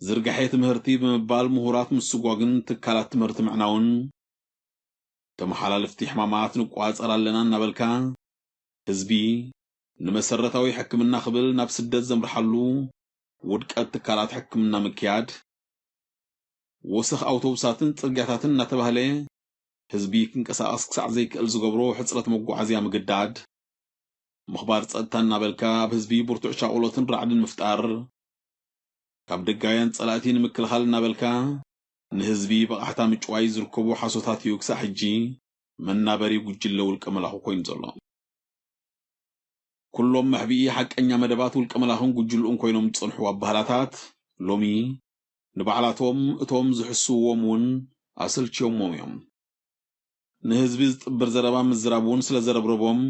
ዝርጋሐ ትምህርቲ ብምባል ምሁራት ምስጓግን ትካላት ትምህርቲ ምዕናውን፣ ተመሓላለፍቲ ሕማማት ንቋጸር ኣለና እናበልካ፣ ህዝቢ ንመሰረታዊ ሕክምና ክብል ናብ ስደት ዘምርሓሉ ውድቀት ትካላት ሕክምና ምክያድ፣ ወሰኽ ኣውቶቡሳትን ጽርግያታትን እናተባህለ ህዝቢ ክንቀሳቐስ ክሳዕ ዘይክእል ዝገብሮ ሕጽረት መጓዓዝያ ምግዳድ፣ ምኽባር ጸጥታ እናበልካ ኣብ ህዝቢ ብርቱዕ ሻቕሎትን ራዕድን ምፍጣር፣ ካብ ደጋውያን ጸላእቲ ንምክልኻል እናበልካ ንህዝቢ ብቕዓታ ምጭዋይ ዝርከቡ ሓሶታት እዩ ክሳዕ ሕጂ መናበሪ ጉጅለ ውልቀ መላኹ ኮይኑ ዘሎ። ኩሎም መሕብኢ ሓቀኛ መደባት ውልቀ መላኽን ጉጅልኡን ኮይኖም ዝጸንሑ ኣባህላታት ሎሚ ንባዕላቶም እቶም ዝሕስውዎም እውን ኣሰልችዮሞም እዮም። ንህዝቢ ዝጥብር ዘረባ ምዝራብ እውን ስለ ዘረብረቦም፣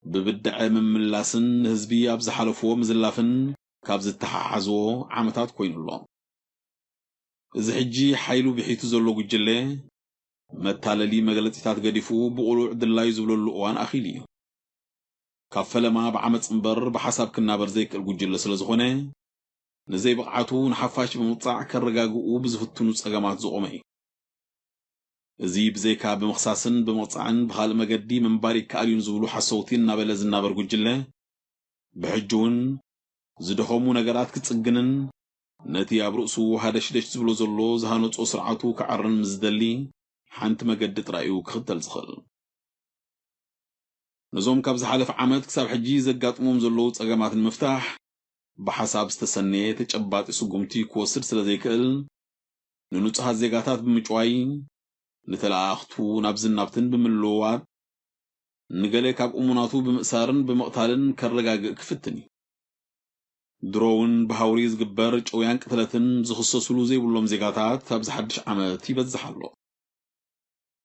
ብብድዐ ምምላስን ንህዝቢ ኣብ ዝሓለፍዎ ምዝላፍን ካብ ዝተሓሓዝዎ ዓመታት ኮይኑ ኣሎ። እዚ ሕጂ ሓይሉ ብሒቱ ዘሎ ጉጅለ፣ መታለሊ መግለጺታት ገዲፉ ብቕሉዕ ድላዩ ዝብለሉ እዋን ኣኺሉ እዩ። ካብ ፈለማ ብዓመጽ እምበር ብሓሳብ ክናበር ዘይክእል ጉጅለ ስለ ዝኾነ፣ ንዘይብቕዓቱ ንሓፋሽ ብምቕጻዕ ከረጋግኡ ብዝፍትኑ ጸገማት ዝቖመ እዩ። እዚ ብዘይካ ብምኽሳስን ብምቕጻዕን ብኻልእ መገዲ ምንባር ይከኣል እዩ ንዝብሉ ሓሰውቲ እናበለ ዝናበር ጉጅለ፣ ብሕጂ እውን ዝደኸሙ ነገራት ክጽግንን ነቲ ኣብ ርእሱ ሃደሽደሽ ዝብሎ ዘሎ ዝሃነጾ ስርዓቱ ክዓርን ምስ ዝደሊ ሓንቲ መገዲ ጥራይ እዩ ክኽተል ዝኽእል። ነዞም ካብ ዝሓለፈ ዓመት ክሳብ ሕጂ ዘጋጥሞም ዘለዉ ጸገማት ንምፍታሕ ብሓሳብ ዝተሰነየ ተጨባጢ ስጉምቲ ክወስድ ስለ ዘይክእል፣ ንንጹሃት ዜጋታት ብምጭዋይ፣ ንተለኣኣኽቱ ናብ ዝናብትን ብምልውዋጥ፣ ንገለ ካብ እሙናቱ ብምእሳርን ብምቕታልን ከረጋግእ ክፍትን እዩ። ድሮ እውን ብሃውሪ ዝግበር ጭውያን ቅትለትን ዝኽሰስሉ ዘይብሎም ዜጋታት ኣብዚ ሓድሽ ዓመት ይበዝሕ ኣሎ።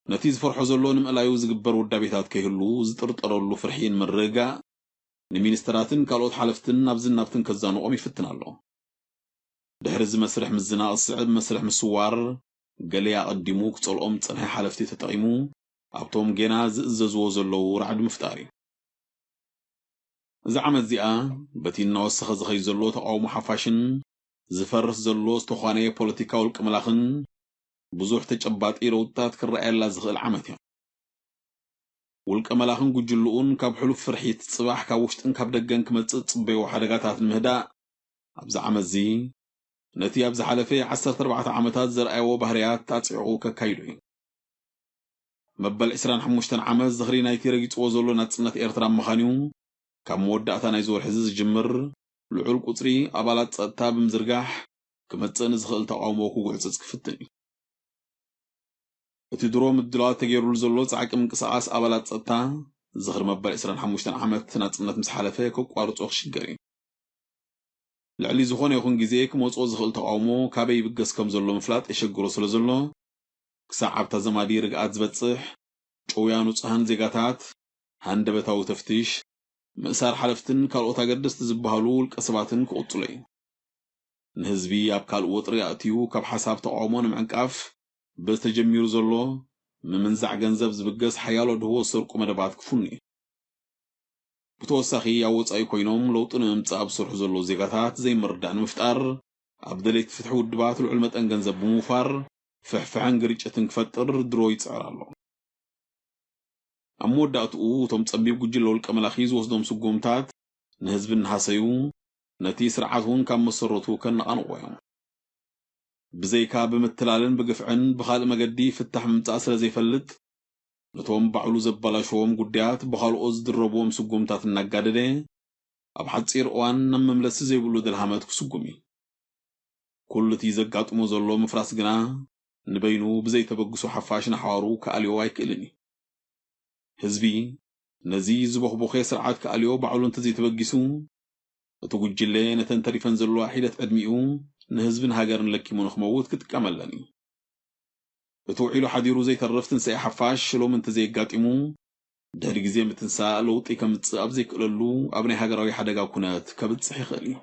ነቲ ዝፈርሖ ዘሎ ንምእላዩ ዝግበር ውዳቤታት ከይህሉ ዝጥርጠረሉ ፍርሒ ንምርግጋእ፣ ንሚኒስተራትን ካልኦት ሓለፍትን ናብዝን ናብትን ከዛንቖም ይፍትን ኣሎ። ድሕሪ እዚ መስርሕ ምዝናቕ ዝስዕብ መስርሕ ምስዋር፣ ገለ ኣቐዲሙ ክጸልኦም ዝጸንሐ ሓለፍቲ ተጠቒሙ፣ ኣብቶም ጌና ዝእዘዝዎ ዘለዉ ራዕዲ ምፍጣር እዩ። እዚ ዓመት እዚኣ፣ በቲ እናወሰኸ ዝኸይድ ዘሎ ተቓውሞ ሓፋሽን ዝፈርስ ዘሎ ዝተዃነየ ፖለቲካ ውልቀ መላኽን፣ ብዙሕ ተጨባጢ ለውጥታት ክረኣየላ ዝኽእል ዓመት እያ። ውልቀ መላኽን ጉጅልኡን ካብ ሕሉፍ ፍርሒት ጽባሕ ካብ ውሽጥን ካብ ደገን ክመጽእ ዝጽበይዎ ሓደጋታት ንምህዳእ፣ ኣብዚ ዓመት እዚ ነቲ ኣብ ዝሓለፈ ዓሰርተ ኣርባዕተ ዓመታት ዘርኣይዎ ባህርያት ኣጽዒቑ ከካይዶ እዩ። መበል ዕስራን ሓሙሽተን ዓመት ዝኽሪ ናይቲ ረጊጽዎ ዘሎ ናጽነት ኤርትራ ምዃን እዩ። ካብ መወዳእታ ናይዚ ወርሒ እዚ ዝጅምር ልዑል ቁጽሪ ኣባላት ጸጥታ ብምዝርጋሕ ክመጽእ ንዝኽእል ተቓውሞ ክጉዕጽጽ ክፍትን እዩ። እቲ ድሮ ምድላዋት ተገይሩሉ ዘሎ ጻዕቂ ምንቅስቓስ ኣባላት ጸጥታ፣ ዝኽሪ መበል ዕስራን ሓሙሽተን ዓመት ናጽነት ምስ ሓለፈ ከቋርጾ ክሽገር እዩ። ልዕሊ ዝኾነ ይኹን ግዜ ክመጽኦ ዝኽእል ተቓውሞ ካበይ ይብገስ ከም ዘሎ ምፍላጥ የሸግሮ ስለ ዘሎ፣ ክሳዕ ኣብታ ዘማዲ ርግኣት ዝበጽሕ፣ ጭውያ ንጹሃን ዜጋታት፣ ሃንደበታዊ ተፍትሽ፣ ምእሳር ሓለፍትን ካልኦት ኣገደስቲ ዝበሃሉ ውልቀ ሰባትን ክቕጽሎ እዩ። ንህዝቢ ኣብ ካልእ ወጥሪ ኣእትዩ ካብ ሓሳብ ተቓውሞ ንምዕንቃፍ በዚ ተጀሚሩ ዘሎ ምምንዛዕ ገንዘብ ዝብገስ ሓያሎ ድህዎ ዝሰርቁ መደባት ክፉኑ እዩ። ብተወሳኺ ኣብ ወጻኢ ኮይኖም ለውጢ ንምምጻእ ኣብ ዝሰርሑ ዘለዉ ዜጋታት ዘይምርዳእ ንምፍጣር ኣብ ደለይቲ ፍትሒ ውድባት ልዑል መጠን ገንዘብ ብምውፋር ፍሕፍሕን ግርጭትን ክፈጥር ድሮ ይጽዕር ኣሎ። ኣብ መወዳእትኡ እቶም ጸቢብ ጉጅለ ውልቀ መላኺ ዝወስዶም ስጉምታት ንህዝቢ እናሃሰዩ ነቲ ስርዓት እውን ካብ መሰረቱ ከነቓንቑ እዮም። ብዘይካ ብምትላልን ብግፍዕን ብኻልእ መገዲ ፍታሕ ምምጻእ ስለ ዘይፈልጥ ነቶም ባዕሉ ዘባላሸዎም ጉዳያት ብኻልኦት ዝድረብዎም ስጉምታት እናጋደደ ኣብ ሓጺር እዋን ናብ መምለሲ ዘይብሉ ደልሃመት ክስጉም እዩ። ኩሉ እቲ ዘጋጥሞ ዘሎ ምፍራስ ግና ንበይኑ ብዘይተበግሶ ሓፋሽ ንሓዋሩ ክኣልዮ ኣይክእልን እዩ። ህዝቢ ነዚ ዝበኽቦኸ ስርዓት ክኣልዮ ባዕሉ እንተዘይተበጊሱ እቲ ጉጅለ ነተን ተሪፈን ዘለዋ ሒደት ዕድሚኡ ንህዝብን ሃገርን ለኪሙ ንኽመውት ክጥቀመለን እዩ። እቲ ውዒሉ ሓዲሩ ዘይተርፍ ትንሳኤ ሓፋሽ ሎሚ እንተዘየጋጢሙ ድሕሪ ግዜ ምትንሳእ ለውጢ ከምጽእ ኣብ ዘይክእለሉ ኣብ ናይ ሃገራዊ ሓደጋ ኩነት ከብጽሕ ይኽእል እዩ።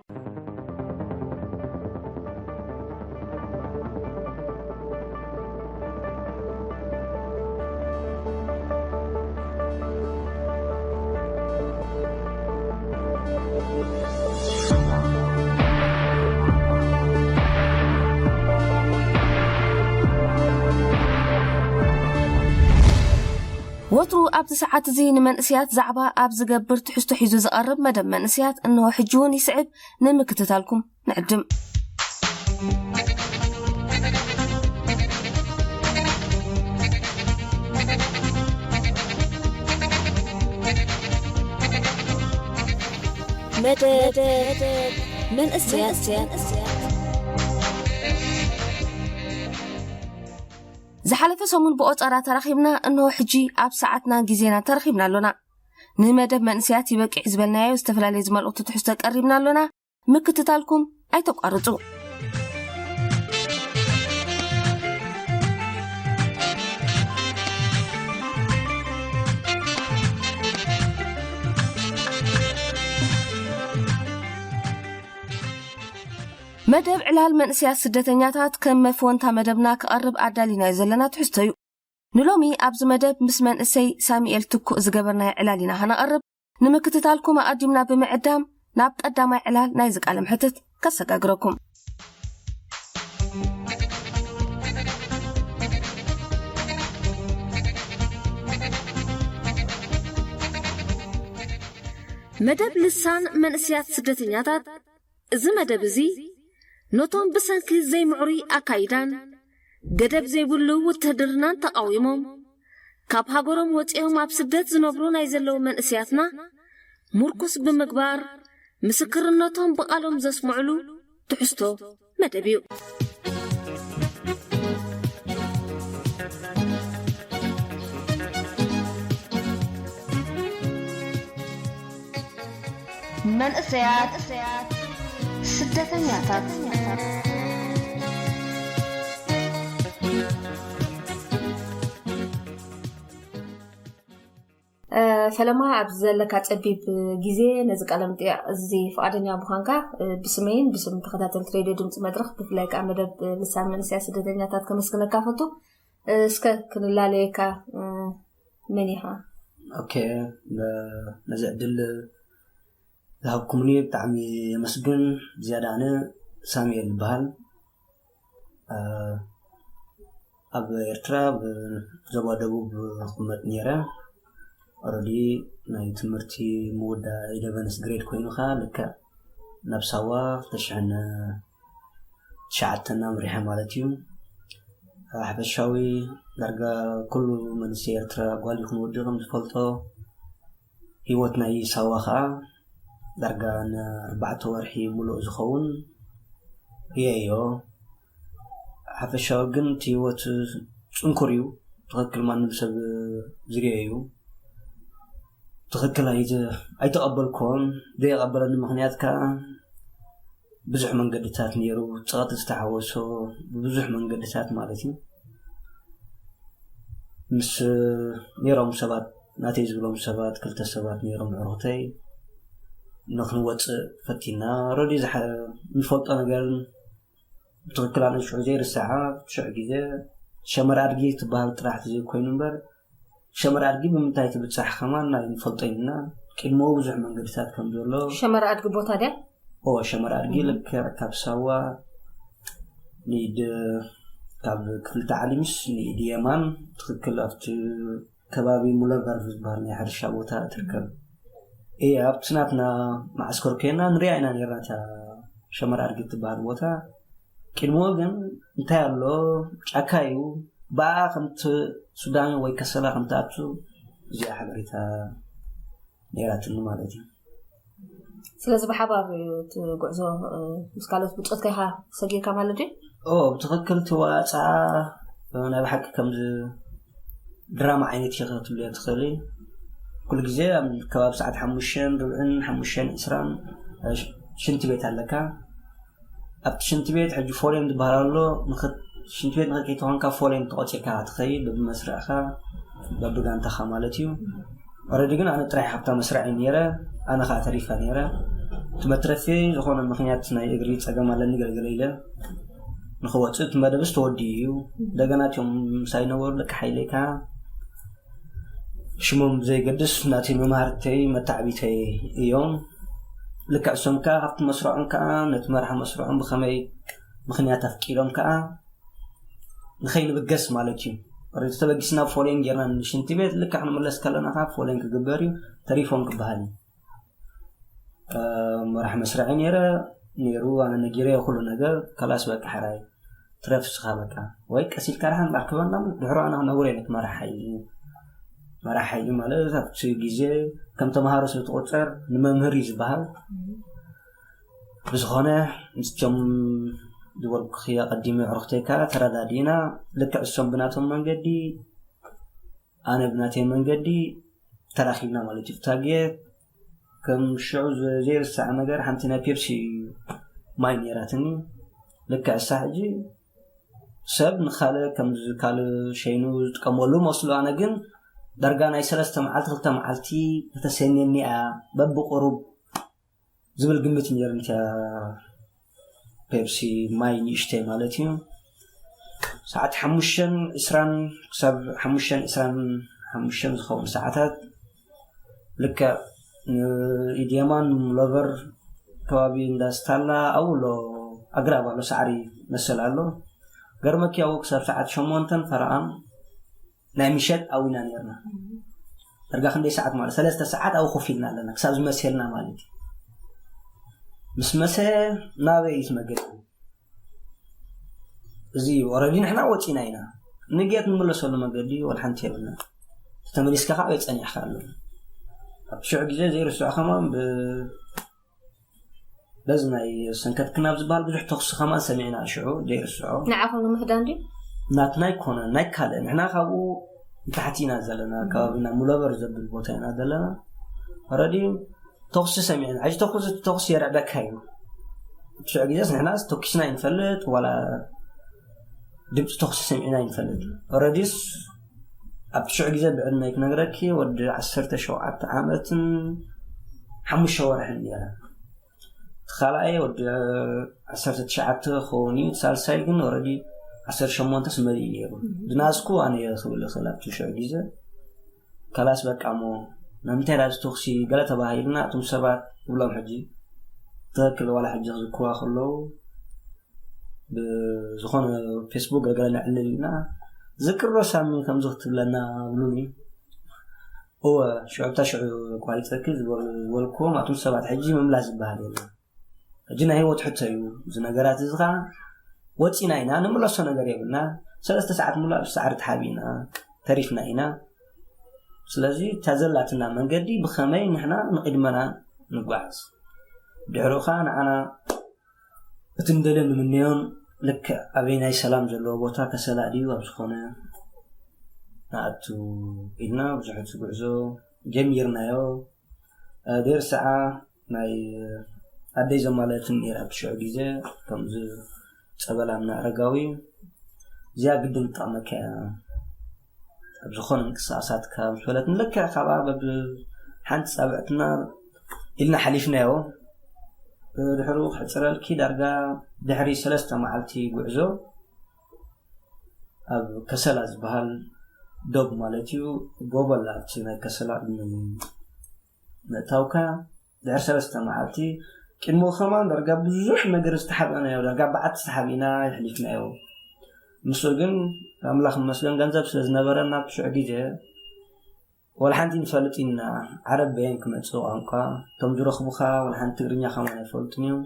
ወትሩ ኣብዚ ሰዓት እዚ ንመንእሰያት ዛዕባ ኣብ ዝገብር ትሕዝቶ ሒዙ ዝቐርብ መደብ መንእሰያት እንሆ ሕጂ እውን ይስዕብ። ንምክትታልኩም ንዕድም። መደብ መንእሰያት። ዝሓለፈ ሰሙን ብቆጸራ ተራኺብና፣ እንሆ ሕጂ ኣብ ሰዓትና ግዜና ተራኺብና ኣሎና። ንመደብ መንእሰያት ይበቅዕ ዝበልናዮ ዝተፈላለየ ዝመልእቱ ትሕዝቶ ቀሪብና ኣሎና። ምክትታልኩም ኣይተቋርጹ። መደብ ዕላል መንእሰያት ስደተኛታት ከም መፍወንታ መደብና ክቐርብ ኣዳሊናዮ ዘለና ትሕዝቶ እዩ። ንሎሚ ኣብዚ መደብ ምስ መንእሰይ ሳሙኤል ትኩእ ዝገበርናዮ ዕላል ኢና ከነቕርብ። ንምክትታልኩም ኣቐዲምና ብምዕዳም ናብ ቀዳማይ ዕላል ናይዚ ቃለ መሕትት ከሰጋግረኩም። መደብ ልሳን መንእሰያት ስደተኛታት። እዚ መደብ እዚ ነቶም ብሰንኪ ዘይምዕሩይ ኣካይዳን ገደብ ዘይብሉ ውትህድርናን ተቓዊሞም ካብ ሃገሮም ወጺኦም ኣብ ስደት ዝነብሩ ናይ ዘለዉ መንእሰያትና ምርኩስ ብምግባር ምስክርነቶም ብቓሎም ዘስምዕሉ ትሕዝቶ መደብ እዩ። መንእሰያት ስደተኛታት። ፈለማ ኣብዚ ዘለካ ጸቢብ ግዜ ነዚ ቃለ መጠይቕ እዚ ፍቓደኛ ምዃንካ ብስመይን ብስም ተኸታተልቲ ሬድዮ ድምፂ መድረኽ ብፍላይ ከዓ መደብ ልሳን መንእሰያት ስደተኛታት ከመስግነካ ፈቱ። እስከ ክንላለየካ መን ኢኻ? ኦኬ፣ ነዚ ዕድል ዝሃብኩምኒ ብጣዕሚ የመስግን። ብዝያዳ ኣነ ሳሙኤል ይበሃል። ኣብ ኤርትራ ኣብ ዞባ ደቡብ ክቕመጥ ነይረ። ኦረዲ ናይ ትምህርቲ ምውዳ ኢለቨንስ ግሬድ ኮይኑ ከኣ ልክዕ ናብ ሳዋ ክልተ ሽሕን ትሽዓተን ኣምሪሐ ማለት እዩ። ሓፈሻዊ ዳርጋ ኩሉ መንእሰይ ኤርትራ ጓል ይኹን ወዲ ከም ዝፈልጦ ህይወት ናይ ሳዋ ከዓ ዳርጋ ንኣርባዕተ ወርሒ ሙሉእ ዝኸውን ርእየዮ። ሓፈሻዊ ግን እቲ ህይወት ጽንኩር እዩ። ትኽክል ማንም ሰብ ዝርእዮ እዩ። ትኽክል ኣይተ- ኣይተቐበልኩዎን። ዘይቐበለኒ ምኽንያት ከዓ ብዙሕ መንገድታት ነይሩ፣ ጸቕጢ ዝተሓወሶ ብብዙሕ መንገድታት ማለት እዩ። ምስ ነይሮም ሰባት፣ ናተይ ዝብሎም ሰባት፣ ክልተ ሰባት ነይሮም ዕሩኽተይ። ንክንወፅእ ፈቲና ረዲ ዝሓ- ንፈልጦ ነገርን ብትኽክል ኣነ ሽዑ ዘይርስዓ ሽዑ ግዜ ሸመር ኣድጊ ትበሃል ጥራሕ ዘይኮይኑ እምበር፣ ሸመር ኣድጊ ብምንታይ ትብፃሕ ከማን ናይ ንፈልጦ ኢና። ቅድሞ ብዙሕ መንገድታት ከም ዘሎ። ሸመር ኣድጊ ቦታ ድያ? ኦ ሸመር ኣድጊ ልክዕ ካብ ሳዋ ንኢድ፣ ካብ ክፍልተ ዓሊምስ ንኢድ የማን፣ ትኽክል ኣብቲ ከባቢ ሙለበርቭ ዝበሃል ናይ ሕርሻ ቦታ ትርከብ። እ ኣብቲ ናትና ማዓስከር ኮይና ንሪኣ ኢና ነርና እታ ሸመር ኣድጊ ትበሃል ቦታ። ቅድሞ ግን እንታይ ኣሎ፣ ጫካ እዩ። ብኣ ከምቲ ሱዳን ወይ ከሰላ ከምትኣቱ እዚኣ ሓበሬታ ነይራትኒ ማለት እዩ። ስለዚ ብሓባር እዩ እቲ ጉዕዞ። ምስ ካልኦት ብፆትካ ኢኻ ሰጊርካ ማለት ድዩ? ብትኽክል ትዋፃ ናይ ብሓቂ ከምዚ ድራማ ዓይነት ኢኻ ክትብልዮ ትኽእል። ኩሉ ግዜ ኣብ ከባቢ ሰዓት ሓሙሽተን ርብዕን ሓሙሽተን ዕስራን ሽንቲ ቤት ኣለካ። ኣብቲ ሽንቲ ቤት ሕጂ ፎሌም ዝበሃል ኣሎ። ሽንቲ ቤት ንክትከይድ ተኾንካ ፎሌም ተቆፂርካ ትኸይድ፣ በብመስርዕካ በብጋንታኻ ማለት እዩ። ኦረዲ ግን ኣነ ጥራሕ ካብታ መስርዕ ነረ። ኣነ ከዓ ተሪፈ ነረ። እቲ መትረፊ ዝኾነ ምክንያት ናይ እግሪ ፀገም ኣለኒ ገለገለ ኢለ ንክወፅእ እቲ መደብስ ተወዲኡ እዩ። እንደገና እቲኦም ምሳይ ነበሩ ደቂ ሓይለይ ከዓ ሽሞም ዘይገድስ ናተይ መምሃርተይ መታዕቢተይ እዮም። ልክዕ እሶም ከዓ ካብቲ መስርዖም ከዓ ነቲ መርሒ መስርዖም ብኸመይ ምክንያት ኣፍቂዶም ከዓ ንኸይንብገስ ማለት እዩ። ኦረዲ ተበጊስና ፎሌን ጌርና ንሽንቲ ቤት ልክዕ ክንምለስ ከለና ከዓ ፎሌን ክግበር እዩ፣ ተሪፎም ክበሃል እዩ። መራሕ መስርዒ ነይረ ነይሩ ኣነ ነጊረ ኩሉ ነገር ከላስ በቃ ሕራይ ትረፍ ስኻ በቃ ወይ ቀሲልካ ርሓን ራክበና ድሕሮ ኣነ ክነግሮ ኢለ መራሕ ሓይሊ መራሕ ሓይሊ ማለት ኣብቲ ግዜ ከም ተምሃሮ ስለ ትቆፀር ንመምህር እዩ ዝበሃል። ብዝኾነ ምስቶም ዝበልኩኺ ኣቐዲመ ዕርኽተይ ከዓ ተረዳዲእና ልክዕ እሶም ብናቶም መንገዲ ኣነ ብናተይ መንገዲ ተራኺብና ማለት እዩ። ታጌ ከም ሽዑ ዘይርሳዕ ነገር ሓንቲ ናይ ፔፕሲ ማይ ነይራትኒ። ልክዕ እሳ ሕጂ ሰብ ንካልእ ከም ካልእ ሸይኑ ዝጥቀመሉ መስሉ፣ ኣነ ግን ዳርጋ ናይ ሰለስተ መዓልቲ ክልተ መዓልቲ ተተሰንየኒ እያ በብቁሩብ ዝብል ግምት ነይሩ። እታ ፔፕሲ ማይ ንእሽተይ ማለት እዩ። ሰዓት ሓሙሽተን ዕስራን ክሳብ ሓሙሽተን ዕስራን ሓሙሽተን ዝኸውን ሰዓታት ልክዕ ንኢድየማን ሎቨር ከባቢ እንዳስታላ ኣብኡ ኣሎ ኣግራብ ኣሎ ሳዕሪ መሰል ኣሎ። ገርመኪ ኣብኡ ክሳብ ሰዓት ሸሞንተን ፈረቓን ናይ ምሸት ኣዊና ነርና። ዳርጋ ክንደይ ሰዓት ማለት ሰለስተ ሰዓት ኣብኡ ኮፍ ኢልና ኣለና ክሳብ ዝመሰልና ማለት እዩ። ምስ መሰ ናበይ እዩ መገዲ? እዚ ኦረዲ ንሕና ወፂና ኢና። ንጌት ንመለሰሉ መገዲ ወላ ሓንቲ የብልና። ተመሊስካ ከዓ ወይ ፀኒሕካ ኣሎ። ኣብ ሽዑ ግዜ ዘይርስዖ ከማን ብ በዚ ናይ ሰንከትክና ኣብ ዝበሃል ብዙሕ ተኽሲ ከማን ሰሚዕና ሽዑ ዘይርስዖ። ንዓኹም ንምህዳን ድዩ? ናትና ኣይኮነን ናይ ካልእ ንሕና ካብኡ ንታሕቲ ኢና ዘለና። ከባቢና ሙለበር ዘብል ቦታ ኢና ዘለና። ረዲ ተኽሲ ሰሚዕና ሕጂ ተኽሲ ተኽሲ የርዕደካ እዩ። ሽዑ ግዜስ ንሕና ተኪስና ይንፈልጥ ዋላ ድምፂ ተኽሲ ሰሚዕና ይንፈልጥ። ረዲስ ኣብቲ ሽዑ ግዜ ብዕድመይ ክነግረኪ ወዲ ዓሰርተ ሸውዓተ ዓመትን ሓሙሽተ ወርሕን ነረ። እቲ ካልኣይ ወዲ ዓሰርተ ትሽዓተ ክኸውን እዩ። ሳልሳይ ግን ረዲ ዓሰርተ ሸሞንተ ስመሪ እዩ ነይሩ። ዝናዝኩ ኣነ ክብል ክእል ኣብቲ ሽዑ ግዜ ከላስ በቃ ሞ ንምንታይ ዳዚ ተኽሲ ገለ ተባሂልና እቶም ሰባት ይብሎም ሕጂ ትኽክል ዋላ ሕጂ ክዝክዋ ከለዉ ብዝኾነ ፌስቡክ ገለገለ ነዕልል ኢና ዝቅሮ ሳሚ ከምዚ ክትብለና ብሉኒ። እወ ሽዑ ብታ ሽዑ ቋሪፀኪ ዝበልኩዎም ኣቱም ሰባት ሕጂ ምምላስ ዝበሃል የለ። ሕጂ ናይ ህይወት ሕቶ እዩ እዚ ነገራት እዚ ከዓ ወፂና ኢና ንምለሶ ነገር የብልና። ሰለስተ ሰዓት ሙሉ ኣብ ሳዕሪ ተሓቢእና ተሪፍና ኢና። ስለዚ እታ ዘላትና መንገዲ ብኸመይ ንሕና ንቕድመና ንጓዓዝ ድሕሩ ከዓ ንዓና እቲ ንደልዮ ንምንዮን ልክዕ ኣበይ ናይ ሰላም ዘለዎ ቦታ ከሰላ ድዩ ኣብ ዝኾነ ንኣቱ ኢልና ብዙሕ እቲ ጉዕዞ ጀሚርናዮ። ደይር ሰዓ ናይ ኣደይ ዘማለትን ነይራ ብሽዑ ግዜ ከምዚ ፀበላምና ኣረጋዊ እዚኣ ግድን ትጠቕመካ እያ። ዝኾነ ምንቅስቃሳትካ ምስ በለት ንልክዕ ካብኣ በብ ሓንቲ ፃብዕትና ኢልና ሓሊፍናዮ። ድሕሩ ክሕፅረልኪ ዳርጋ ድሕሪ ሰለስተ መዓልቲ ጉዕዞ ኣብ ከሰላ ዝበሃል ዶብ ማለት እዩ፣ ጎቦ ኣላ ኣብቲ ናይ ከሰላ ቅድሚ ምእታውካ ድሕሪ ሰለስተ መዓልቲ። ቅድሚኡ ከማን ዳርጋ ብዙሕ ነገር ዝተሓብእናዮ፣ ዳርጋ በዓቲ ዝተሓብእና የሕሊፍናዮ። ምስኡ ግን ኣምላኽ ይመስገን ገንዘብ ስለ ዝነበረና ብሽዑ ግዜ ወላ ሓንቲ ንፈልጥ ኢና። ዓረብ በየን ክመጽእ ቋንቋ እቶም ዝረኽቡኻ ወላ ሓንቲ ትግርኛ ከማን ኣይፈልጡን እዮም።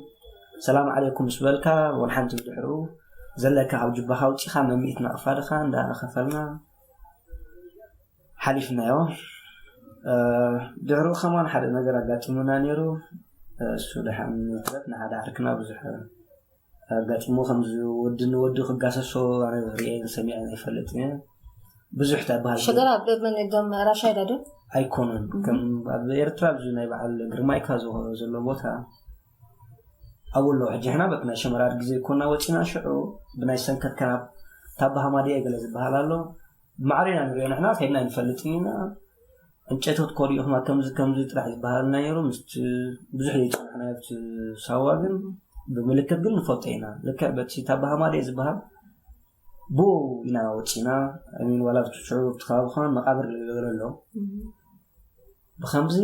ሰላም ዓለይኩም ምስ በልካ ወላ ሓንቲ ብድሕሩ ዘለካ ካብ ጅባኻ ኣውጺኻ መሚእት ናቕፋ ድኻ እንዳኸፈልና ሓሊፍናዮ። ድሕሩ ከማን ሓደ ነገር ኣጋጢሙና ነይሩ። እሱ ደሓን ንትረት ንሓደ ዓርክና ብዙሕ ኣጋጢሙ ከምዚ ወዲ ንወዲ ክጋሰሶ ኣነ ሪኤን ሰሚዐን ኣይፈልጥን እየ። ብዙሕ ታባሃል ሸገራ ብመን ዶም ራሻይዳ ዶ ኣይኮኑን። ከም ኣብ ኤርትራ ኣብዚ ናይ በዓል ግርማይካ ዝኮ ዘሎ ቦታ ኣብኡ ኣለዉ። ሕጂ ሕና በቲ ናይ ሸመራር ግዜ ኮና ወፂና ሽዑ ብናይ ሰንከት ከናብ ታባሃማድያ ገለ ዝበሃል ኣሎ። ማዕሪና ንሪኦ ንሕና ከይድና ንፈልጥን ኢና። ዕንጨይቶት ኮሪኡ ከማ ከምዚ ከምዚ ጥራሕ ዝበሃልና ነይሩ። ምስ ብዙሕ ዘይፀናሕና ኣብቲ ሳዋ ግን ብምልክት ግን ንፈልጦ ኢና። ልክዕ በቲ ታባሃማድያ ዝበሃል ብኡ ኢና ወፂና። ሚን ዋላ ኣብቲ ሽዑ ኣብቲ ከባቢ ከማን መቃብር ገለ ኣሎ። ብከምዚ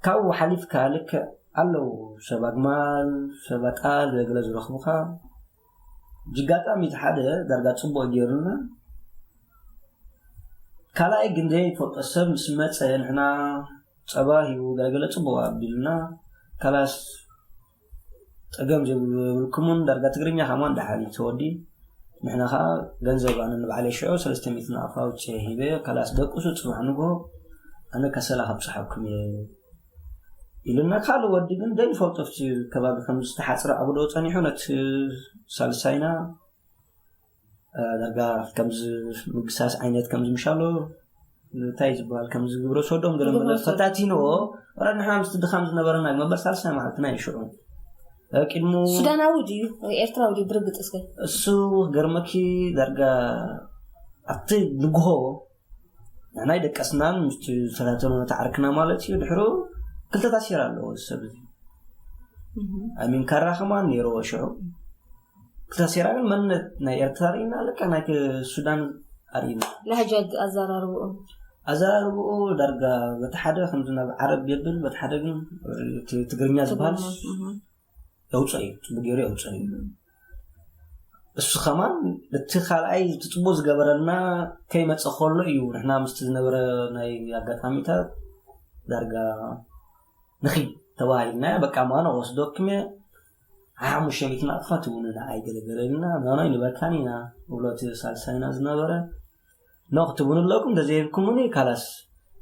ካብኡ ሓሊፍካ ልክዕ ኣለዉ ሰብ ኣግማል ሰብ ኣጣል ገለ ዝረኽቡካ ብጅጋጣሚ እቲ ሓደ ዳርጋ ፅቡቅ ገይሩና። ካልኣይ ግን ዘይፈልጦ ሰብ ምስ መፀ ንሕና ፀባ ሂቡ ገለገለ ፅቡቅ ኣቢሉና። ካላስ ፀገም ዘይብልኩምን ዳርጋ ትግርኛ ከማን ደሓን ተወዲ። ንሕና ከዓ ገንዘብ ኣነ ንባዕለይ ሽዑ ሰለስተ ሚእቲ ናቕፋ ኣውፅኤ ሂበዮ። ካላስ ደቅሱ ፅባሕ ንግሆ ኣነ ከሰላ ከብፅሓኩም እየ ኢሉና። ካልእ ወዲ ግን ዘይንፈልጦ ኣብቲ ከባቢ ከም ዝተሓፅረ ኣጉዶ ፀኒሑ ነቲ ሳልሳይና ዳርጋ ከምዚ ምግሳስ ዓይነት ከምዚ ምሻሎ እንታይ ዝበሃል ከምዚ ግብረ ሰዶም ገለ መለ ፈታቲንዎ። ወላ ንሕና ምስቲ ድኻም ዝነበረና መበል ሳልሳይ መዓልትና እዩ ሽዑ። ቅድሙ ሱዳናዊ ድዩ ኤርትራዊ ድዩ ብርግፅ እስከ እሱ ገርመኪ ዳርጋ ኣብቲ ንግሆ ንሕና ይደቀስናን ምስቲ ዝተታተኑ ነቲ ዓርክና ማለት እዩ። ድሕሩ ክልተ ታሲር ኣለዎ እዚ ሰብ እዚ። ኣሚን ካራ ከማን ነይርዎ ሽዑ። ክልተ ታሲራ ግን መንነት ናይ ኤርትራ ርኢና ልክዕ ናይ ሱዳን ኣርኢና። ላህጃ ኣዘራርብኡ ኣዘራርብኡ ዳርጋ በቲ ሓደ ከምዚ ናብ ዓረብ የብል በቲ ሓደ ግን እቲ ትግርኛ ዝበሃል የውፅኦ እዩ፣ ፅቡቅ ገይሩ የውፅኦ እዩ። እሱ ከማን እቲ ካልኣይ እቲ ፅቡቅ ዝገበረልና ከይመፀ ከሎ እዩ ንሕና ምስቲ ዝነበረ ናይ ኣጋጣሚታት ዳርጋ ንኺድ ተባሂልና በቃ ማኖ ወስዶክም ሓሙሽተ ሚእቲ ናቕፋ ትብሉ ንዓይ ገለገለ ኢልና ማኖ ይንበካን ኢና ብሎ እቲ ሳልሳይና ዝነበረ ኖ ክትብሉ ኣለኩም እንተዘይብኩምኒ ካላስ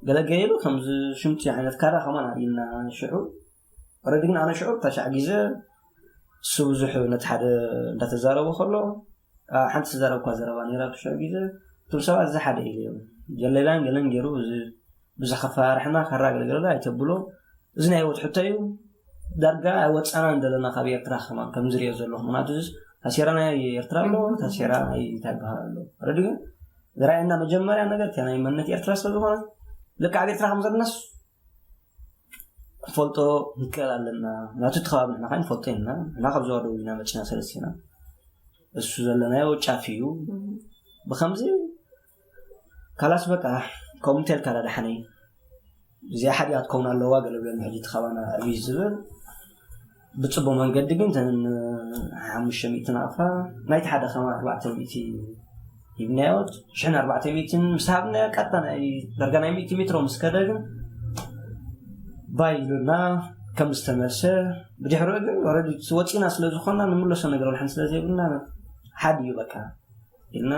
ገለገይሉ ከምዚ ሽምጢ ዓይነት ካራ ከማን ኣርእዩና ሽዑ ረዲ ግን ኣነ ሽዑ ታሻዕ ግዜ እሱ ብዙሕ ነቲ ሓደ እንዳተዛረቡ ከሎ ሓንቲ ተዛረብኳ ዘረባ ነራ ብሽዑ ግዜ እቶም ሰባት እዚ ሓደ ኢለ እዮም ጀለላን ገለን ገይሩ እዚ ብዙሕ ከፈራርሕና ካራ ገለገለ ኣይተብሎ እዚ ናይ ህይወት ሕቶ እዩ ዳርጋ ኣይወፃናን ዘለና ካብ ኤርትራ ከማን ከም ዝሪኦ ዘለኹ ምክንያቱ ታሴራ ናይ ኤርትራ ኣሎ ታሴራ ናይ እንታይ በሃል ኣሎ ረዲ ግን ዝረኣየና መጀመርያ ነገር እቲ ናይ መንነት ኤርትራ ስለ ዝኾነ ልክዕ ኣብ ኤርትራ ከም ዘለናስ ክንፈልጦ ንክእል ኣለና ናቱ እቲ ከባቢ ንሕና ከዓ ንፈልጦ ኢና ንሕና ካብ ዞባ ደቡብ ኢና መፂና ሰለስቲና እሱ ዘለናዮ ጫፍ እዩ ብከምዚ ካላስ በቃ ከምኡ እንተልካ ዳሓነይ እዚኣ ሓዲኣ ትከውን ኣለዋ ገለ ብለኒ ሕጂ እቲ ካባና ዕብይ ዝብል ብፅቡቅ መንገዲ ግን ተን ሓሙሽተ ሚእቲ ናቕፋ ናይቲ ሓደ ከማ ኣርባዕተ ሚእቲ ሂብናዮ ሽሕን ኣርባዕተ ሚእትን ምስ ሃብናዮ ቀጥታ ናይ ዳርጋ ናይ ሚእቲ ሜትሮ ምስ ከደ ግን ባይ ኢሉና ከም ዝተመልሰ ብድሕሪኡ ግን ወረዲ ወፂና ስለ ዝኾንና ንምለሶ ነገር ወልሓን ስለ ዘይብልና ሓድ እዩ በቃ ኢልና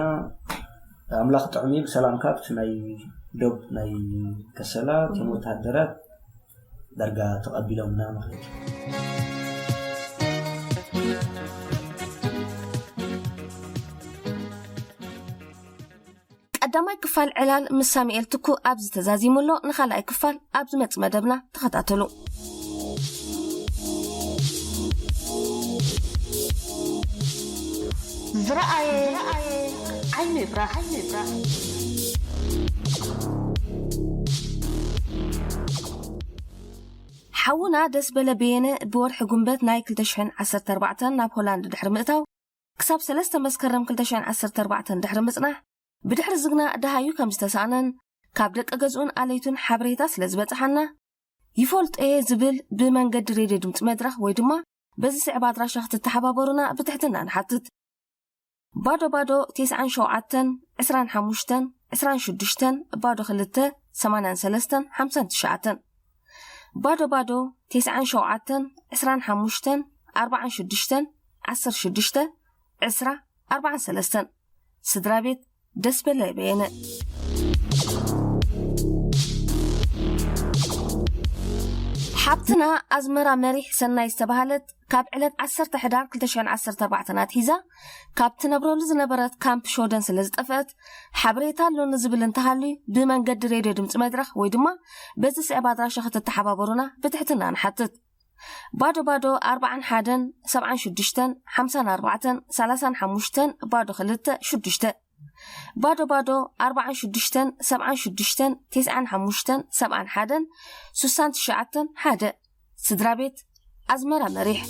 ኣምላኽ ጥዑም እዩ ብሰላም ካብቲ ናይ ዶብ ናይ ከሰላ እቶም ወታደራት ዳርጋ ተቐቢሎምና ማለት እዩ። ቀዳማይ ክፋል ዕላል ምስ ሳሙኤል ትኩ ኣብዚ ተዛዚሙ ኣሎ። ንኻልኣይ ክፋል ኣብ ዝመጽእ መደብና ተኸታተሉ። ዝረኣየ ዓይኑ ይፍራሕ። ሓውና ደስ በለ በየነ ብወርሒ ጉንበት ናይ ክልተ ሽሕን ዓሰርተ ኣርባዕተን ናብ ሆላንድ ድሕሪ ምእታው፣ ክሳብ ሰለስተ መስከረም ክልተ ሽሕን ዓሰርተ ኣርባዕተን ድሕሪ ምጽናሕ፣ ብድሕሪ ዝግና ደሃዩ ከም ዝተሳእነን ካብ ደቂ ገዝኡን ኣለይቱን ሓበሬታ ስለ ዝበጽሓና፣ ይፈልጦ እየ ዝብል ብመንገዲ ሬድዮ ድምፂ መድረኽ ወይ ድማ በዚ ስዕብ ኣድራሻ ክትተሓባበሩና ብትሕትና ንሓትት። ባዶ ባዶ፣ ተስዓን ሸውዓተን፣ ዕስራን ሓሙሽተን፣ ዕስራን ሽዱሽተን፣ ባዶ ክልተ፣ ሰማንያን ሰለስተን፣ ሓምሳን ትሽዓተን። ባዶ ባዶ፣ ተስዓን ሸውዓተን፣ ዕስራን ሓሙሽተን፣ ኣርባዓን ሽዱሽተን፣ ዓሰርተ ሽዱሽተ፣ ዕስራ፣ ኣርባዓን ሰለስተን። ስድራ ቤት ደስ በለ በየነ። ሓብትና ኣዝመራ መሪሕ ሰናይ ዝተባህለት ካብ ዕለት ዓሰርተ ሕዳር ክልተ ሽሕን ዓሰርተ ኣርባዕተን ኣትሒዛ ካብ ትነብረሉ ዝነበረት ካምፕ ሾደን ስለ ዝጠፍአት፣ ሓበሬታ ኣሎኒ ዝብል እንተሃልዩ ብመንገዲ ሬድዮ ድምፂ መድረኽ ወይ ድማ በዚ ስዕብ ኣድራሻ ክትተሓባበሩና ብትሕትና ንሓትት። ባዶ ባዶ፣ ኣርባዓን ሓደን፣ ሰብዓን ሽዱሽተን፣ ሓምሳን ኣርባዕተን፣ ሰላሳን ሓሙሽተን፣ ባዶ ክልተ፣ ሽዱሽተ። ባዶ ባዶ፣ ኣርባዓን ሽዱሽተን፣ ሰብዓን ሽዱሽተን፣ ተስዓን ሓሙሽተን፣ ሰብዓን ሓደን፣ ስሳን ትሽዓተን፣ ሓደ። ስድራ ቤት ኣዝመራ መሪሕ።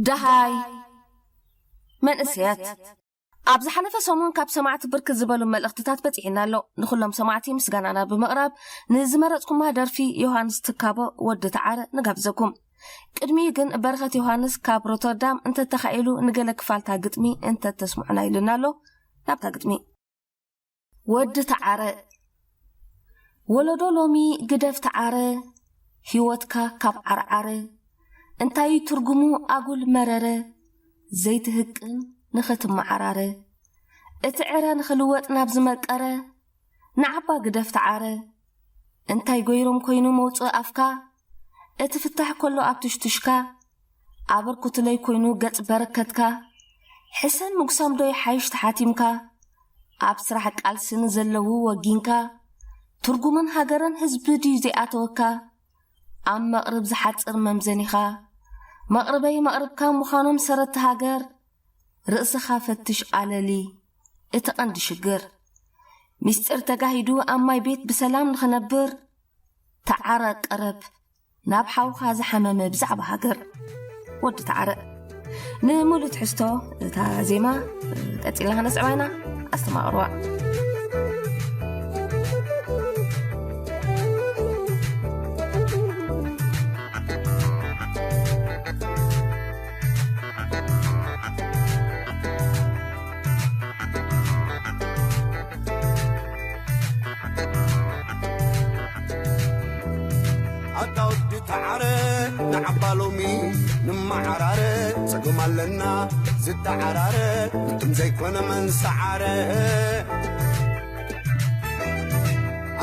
ደሃይ መንእሰያት። ኣብ ዝሓለፈ ሰሙን ካብ ሰማዕቲ ብርክት ዝበሉ መልእኽትታት በጺሕና ኣሎ። ንኹሎም ሰማዕቲ ምስጋናና ብምቕራብ፣ ንዝመረጽኩማ ደርፊ ዮሃንስ ትካቦ ወዲ ተዓረ ንጋብዘኩም። ቅድሚኡ ግን በረኸት ዮሃንስ ካብ ሮተርዳም እንተተኻኢሉ ንገለ ክፋልታ ግጥሚ እንተተስምዑና ኢሉና ኣሎ። ናብታ ግጥሚ። ወዲ ተዓረ። ወለዶ ሎሚ ግደፍ ተዓረ፣ ህይወትካ ካብ ዓርዓረ፣ እንታይ እዩ ትርጉሙ ኣጉል መረረ፣ ዘይትህቅን ንኽትመዓራረ፣ እቲ ዕረ ንኽልወጥ ናብ ዝመቀረ፣ ንዓባ ግደፍ ተዓረ፣ እንታይ ጎይሮም ኮይኑ መውፅእ ኣፍካ፣ እቲ ፍታሕ ከሎ ኣብ ትሽቱሽካ፣ ኣበርኩትለይ ኮይኑ ገጽ በረከትካ፣ ሕሰም ምጉሳም ዶ ይሓይሽ ተሓቲምካ፣ ኣብ ስራሕ ቃልሲ ንዘለዉ ወጊንካ፣ ትርጉምን ሃገርን ህዝቢ ድዩ ዘይኣተወካ፣ ኣብ መቕርብ ዝሓጽር መምዘኒኻ፣ መቕርበይ መቕርብካ ምዃኖም ሰረቲ ሃገር፣ ርእስኻ ፈትሽ ኣለሊ እቲ ቀንዲ ሽግር። ሚስጢር ተጋሂዱ ኣብ ማይ ቤት ብሰላም ንኽነብር፣ ተዓረ ቀረብ ናብ ሓውኻ ዝሓመመ ብዛዕባ ሃገር። ወዲ ተዓረ። ንምሉእ ትሕዝቶ እታ ዜማ ቀጺልና ከነስዕባ ኢና። ኣስተማቕርዋ። ኣታ ወዲ ተዓረ፣ ንዓባ ሎሚ ንመዓራረ፣ ጸገም ኣለና ዝተዓራረ፣ ግጥም ዘይኮነ መንሰዓረ።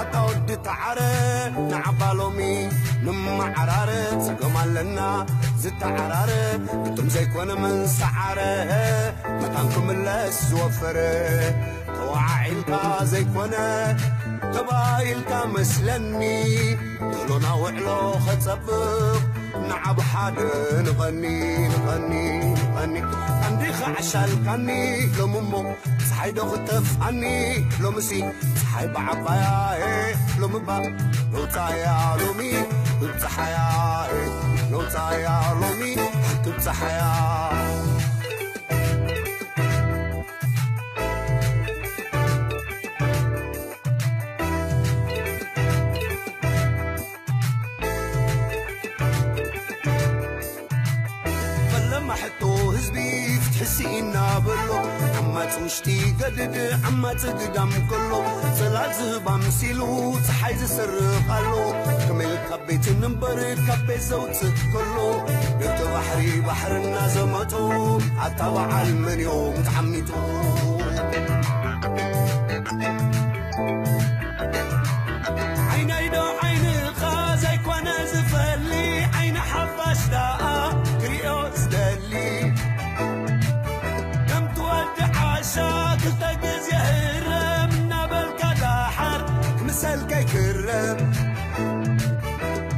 ኣታ ወዲ ተዓረ፣ ንዓባ ሎሚ ንመዓራረ፣ ጸገም ኣለና ዝተዓራረ፣ ግጥም ዘይኮነ መንሰዓረ፣ መታን ክምለስ ዝወፈረ፣ ተወዓዒልካ ዘይኮነ ተባኢልካ መስለኒ፣ ሎና ውዕሎ ኸጸብቕ ንዓብ ሓደ ንቐኒ፣ ንቐኒ፣ ንቐኒ። ቀንዲኻ ዓሻልካኒ ሎሚ እሞ፣ ጸሓይ ዶ ክተፍኣኒ ሎምሲ፣ ጸሓይ ብዓባያ፣ እ፣ ሎሚ እባ ነውጻያ ሎሚ፣ ብብጸሓያ፣ እ፣ ነውጻያ ሎሚ፣ ብብጸሓያ። ፈለማ ሕቶ ህዝቢ ፍትሒ ስኢና በሎ። ዓማጺ ውሽጢ ገድድ ዓማጺ ግዳም ከሎ፣ ጽላል ዝህብ ኣምሲሉ ጸሓይ ዝሰርቕ ኣሎ። ከመይ ኢልካ ቤት ንንበር ካብ ቤት ዘውጽእ ከሎ፣ ገርገ ባሕሪ ባሕርና ዘመጡ ኣታ በዓል መን እዮም ተዓሚጡ? ዓይነይ ዶ ዓይንኻ ዘይኮነ ዝፈሊ፣ ዓይኒ ሓፋሽ ደኣ ክሪኦ ዝደሊ። ከም ትወዲ ዓሻ ክልተ ግዜ ህረም እናበልካ ደሓር ክምሰል ከይክረም።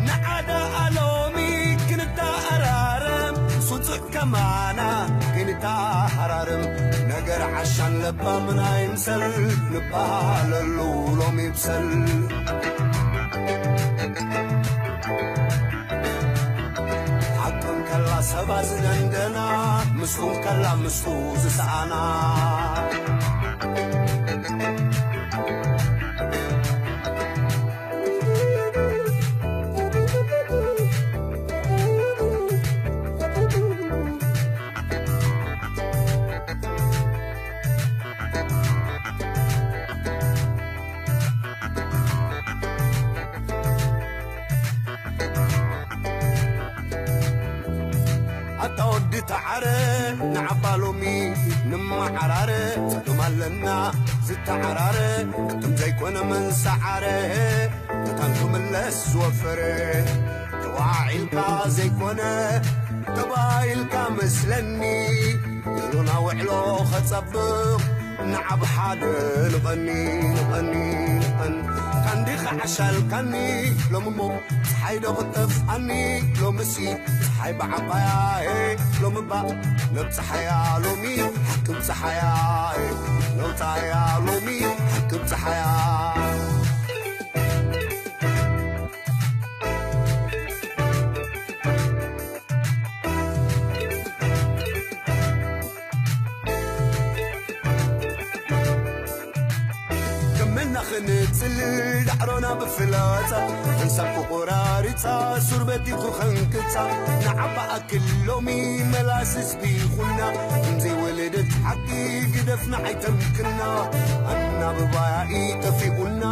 ንዓዳ ኣሎሚ ክንተኣራረም፣ ስጹዕ ከማና ግን ተሃራርም ነገር ዓሻን ለባምን ኣይምሰል፣ ንበሃለሉ ሎሚ ይብሰል። ሓቅን ከላ ሰባ ዝደንደና፣ ምስኡን ከላ ምስኡ ዝሰኣና። ኣታ ወዲ ተዓረ፣ ንዓባ ሎሚ ንመዓራረ። ጸገም ኣለና ዝተዓራረ፣ እቶም ዘይኮነ መንሰዓረ። መታን ክምለስ ዝወፈረ፣ ተዋዒልካ ዘይኮነ ተባሂልካ መስለኒ። ሎና ውዕሎ ኸጸብቕ ንዓብ ሓደ ንቐኒ፣ ንቐኒ፣ ንቐኒ። ካንዲ ኸዓሻልካኒ ሎሚ እሞ፣ ጸሓይ ዶ ኽጠፍኣኒ ሎምሲ? ጸሓይ ብዓባያ፣ ሄ፣ ሎሚ እባ ነብጽሓያ ሎሚ፣ ሓቂ ብጸሓያ፣ ሄ፣ ነውጻያ ሎሚ፣ ሓቂ ብጸሓያ። ከመና ኽንጽል ዳዕሮና ብፍላጻ፣ ሓንሳብ ክቑራሪጻ፣ ሱር በቲኹ ኸንቅጻ፣ ንዓባ ኣክል ሎሚ መላስ ህዝቢ ኹና። ከምዘይወለደት ሓቂ ግደፍና ኣይተምክና። ኣና ብባያኢ ጠፊኡና፣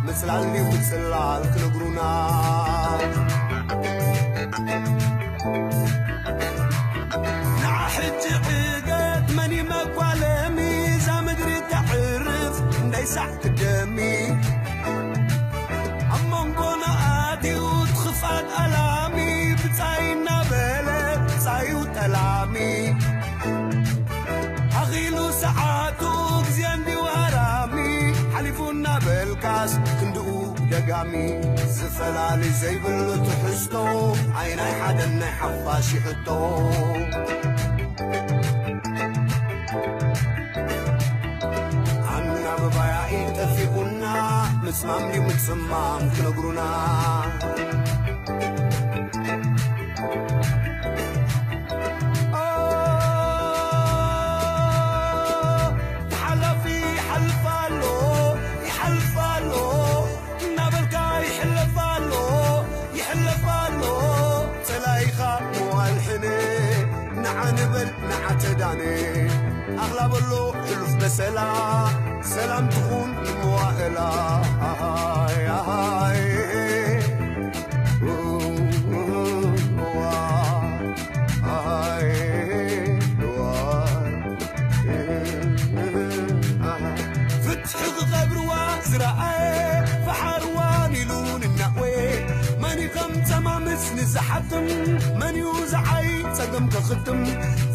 ምጽላል ድዩ ምጽላል ክነግሩና። ንዓ ሕጂ ዕገት መን እዩ መጓለሚ? እዛ ምድሪ ተዕርፍ እንዳይሳዕ ክደሚ። ኣብ መንጎና ኣትዩ ትኽፋት ኣላሚ፣ ብጻይ እናበለ ብጻዩ ጠላሚ። ኣኺሉ ሰዓቱ ግዜ እንዲዩ ሃራሚ፣ ሓሊፉ እናበልካስ ክንድኡ ደጋሚ። ዝፈላሊ ዘይብሉ ትሕዝቶ፣ ኣይ ናይ ሓደን ናይ ሓፋሽ ይሕቶ። ኣናብባያ ኢጠፊኡና፣ ምጽማም ድዩ ምጽማም ክነግሩና። ኦ፣ ተሓላፊ ይሓልፍ ኣሎ፣ ይሓልፍ ኣሎ፣ እናበልካ ይሕለፍ ኣሎ፣ ይሕለፍ ኣሎ። ጸላኢኻ መዋል ሕነ፣ ንዓ ንበል፣ ንዓ ተዳነ። ኣኽላ በሎ ሕሉፍ በሰላ፣ ሰላም ትኹን ንመዋእላ። ኣሃይ፣ ኣሃይ። ፍትሒ ክቐብርዋ ዝረኣየ፣ ፈሓርዋን ኢሉ ንናወየ። መን እዩ ከም ጸማምስ ንዝሓትም? መን እዩ ዝዓይ ጸገም ከኽትም?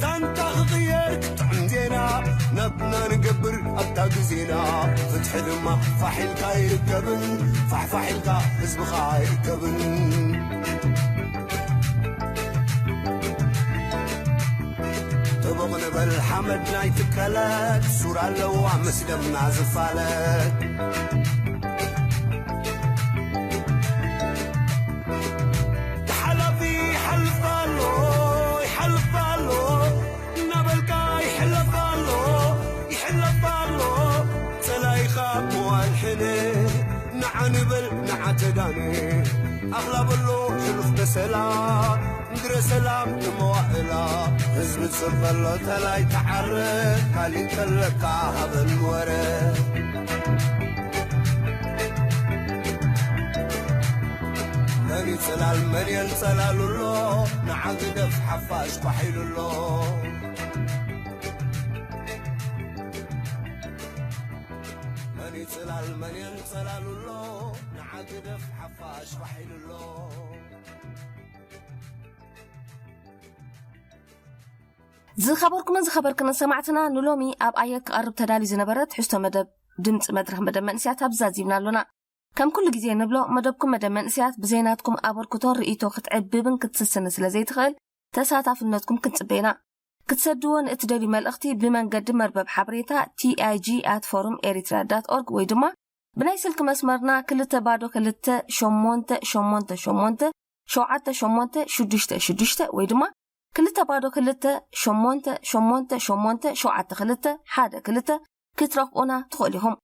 ዛንታ ክቕየር ክጥዕም ዜና፣ ናትና ንገብር ኣብታ ግዜና። ፍትሒ ድማ ፋሕ ኢልካ ኣይርከብን፣ ፋሕፋሕ ኢልካ ህዝብኻ ኣይርከብን። ጥቡቕ ንበል ሓመድ ናይ ትከለት፣ ሱር ኣለዋ ምስ ደምና ዝፋለት። ተሓላፊ ይሓልፍ ኣሎ፣ ይሓልፍ ኣሎ፣ እናበልካ ይሕለፍ ኣሎ፣ ይሕለፍ ኣሎ። ጸላኢኻ መዋል ሕነ፣ ንዓ ንበል ንዓ ተዳነ። ኣኽላ በሎ ሕሉፍ በሰላ፣ ምድረ ሰላም ንመዋእላ። ህዝቢ ጽበሎ ተላይ ተዓረ፣ ካሊእ ከለካ ሃበን ወረ። መን ይጽላል መን የንጸላሉ ኣሎ፣ ንዓ ግደፍ ሓፋሽ ኳሕ ኢሉ ኣሎ። መን ይጽላል መን የንጸላሉ ኣሎ፣ ንዓ ግደፍ ሓፋሽ ኳሕ ኢሉ ኣሎ። ዝኸበርኩምን ዝኸበርክንን ሰማዕትና፣ ንሎሚ ኣብ ኣየር ክቐርብ ተዳልዩ ዝነበረ ትሕዝቶ መደብ ድምፂ መድረኽ መደብ መንእስያት ኣብዚ ዛዚምና ኣሎና። ከም ኩሉ ግዜ ንብሎ፣ መደብኩም መደብ መንእስያት ብዘይ ናትኩም ኣበርክቶን ርእይቶ ክትዕብብን ክትስስንን ስለ ዘይትኽእል፣ ተሳታፍነትኩም ክንጽበ ኢና። ክትሰድዎ ንእትደልዩ መልእኽቲ ብመንገዲ መርበብ ሓበሬታ tig at forum eritrea dot org ወይ ድማ ብናይ ስልኪ መስመርና ክልተ ባዶ ክልተ ሸሞንተ ሸሞንተ ሸሞንተ ሸውዓተ ሸሞንተ ሽዱሽተ ሽዱሽተ ወይ ድማ ክልተ ባዶ ክልተ ሸሞንተ ሸሞንተ ሸሞንተ ሸውዓተ ክልተ ሓደ ክልተ ክትረኽቡና ትኽእሉ ኢኹም።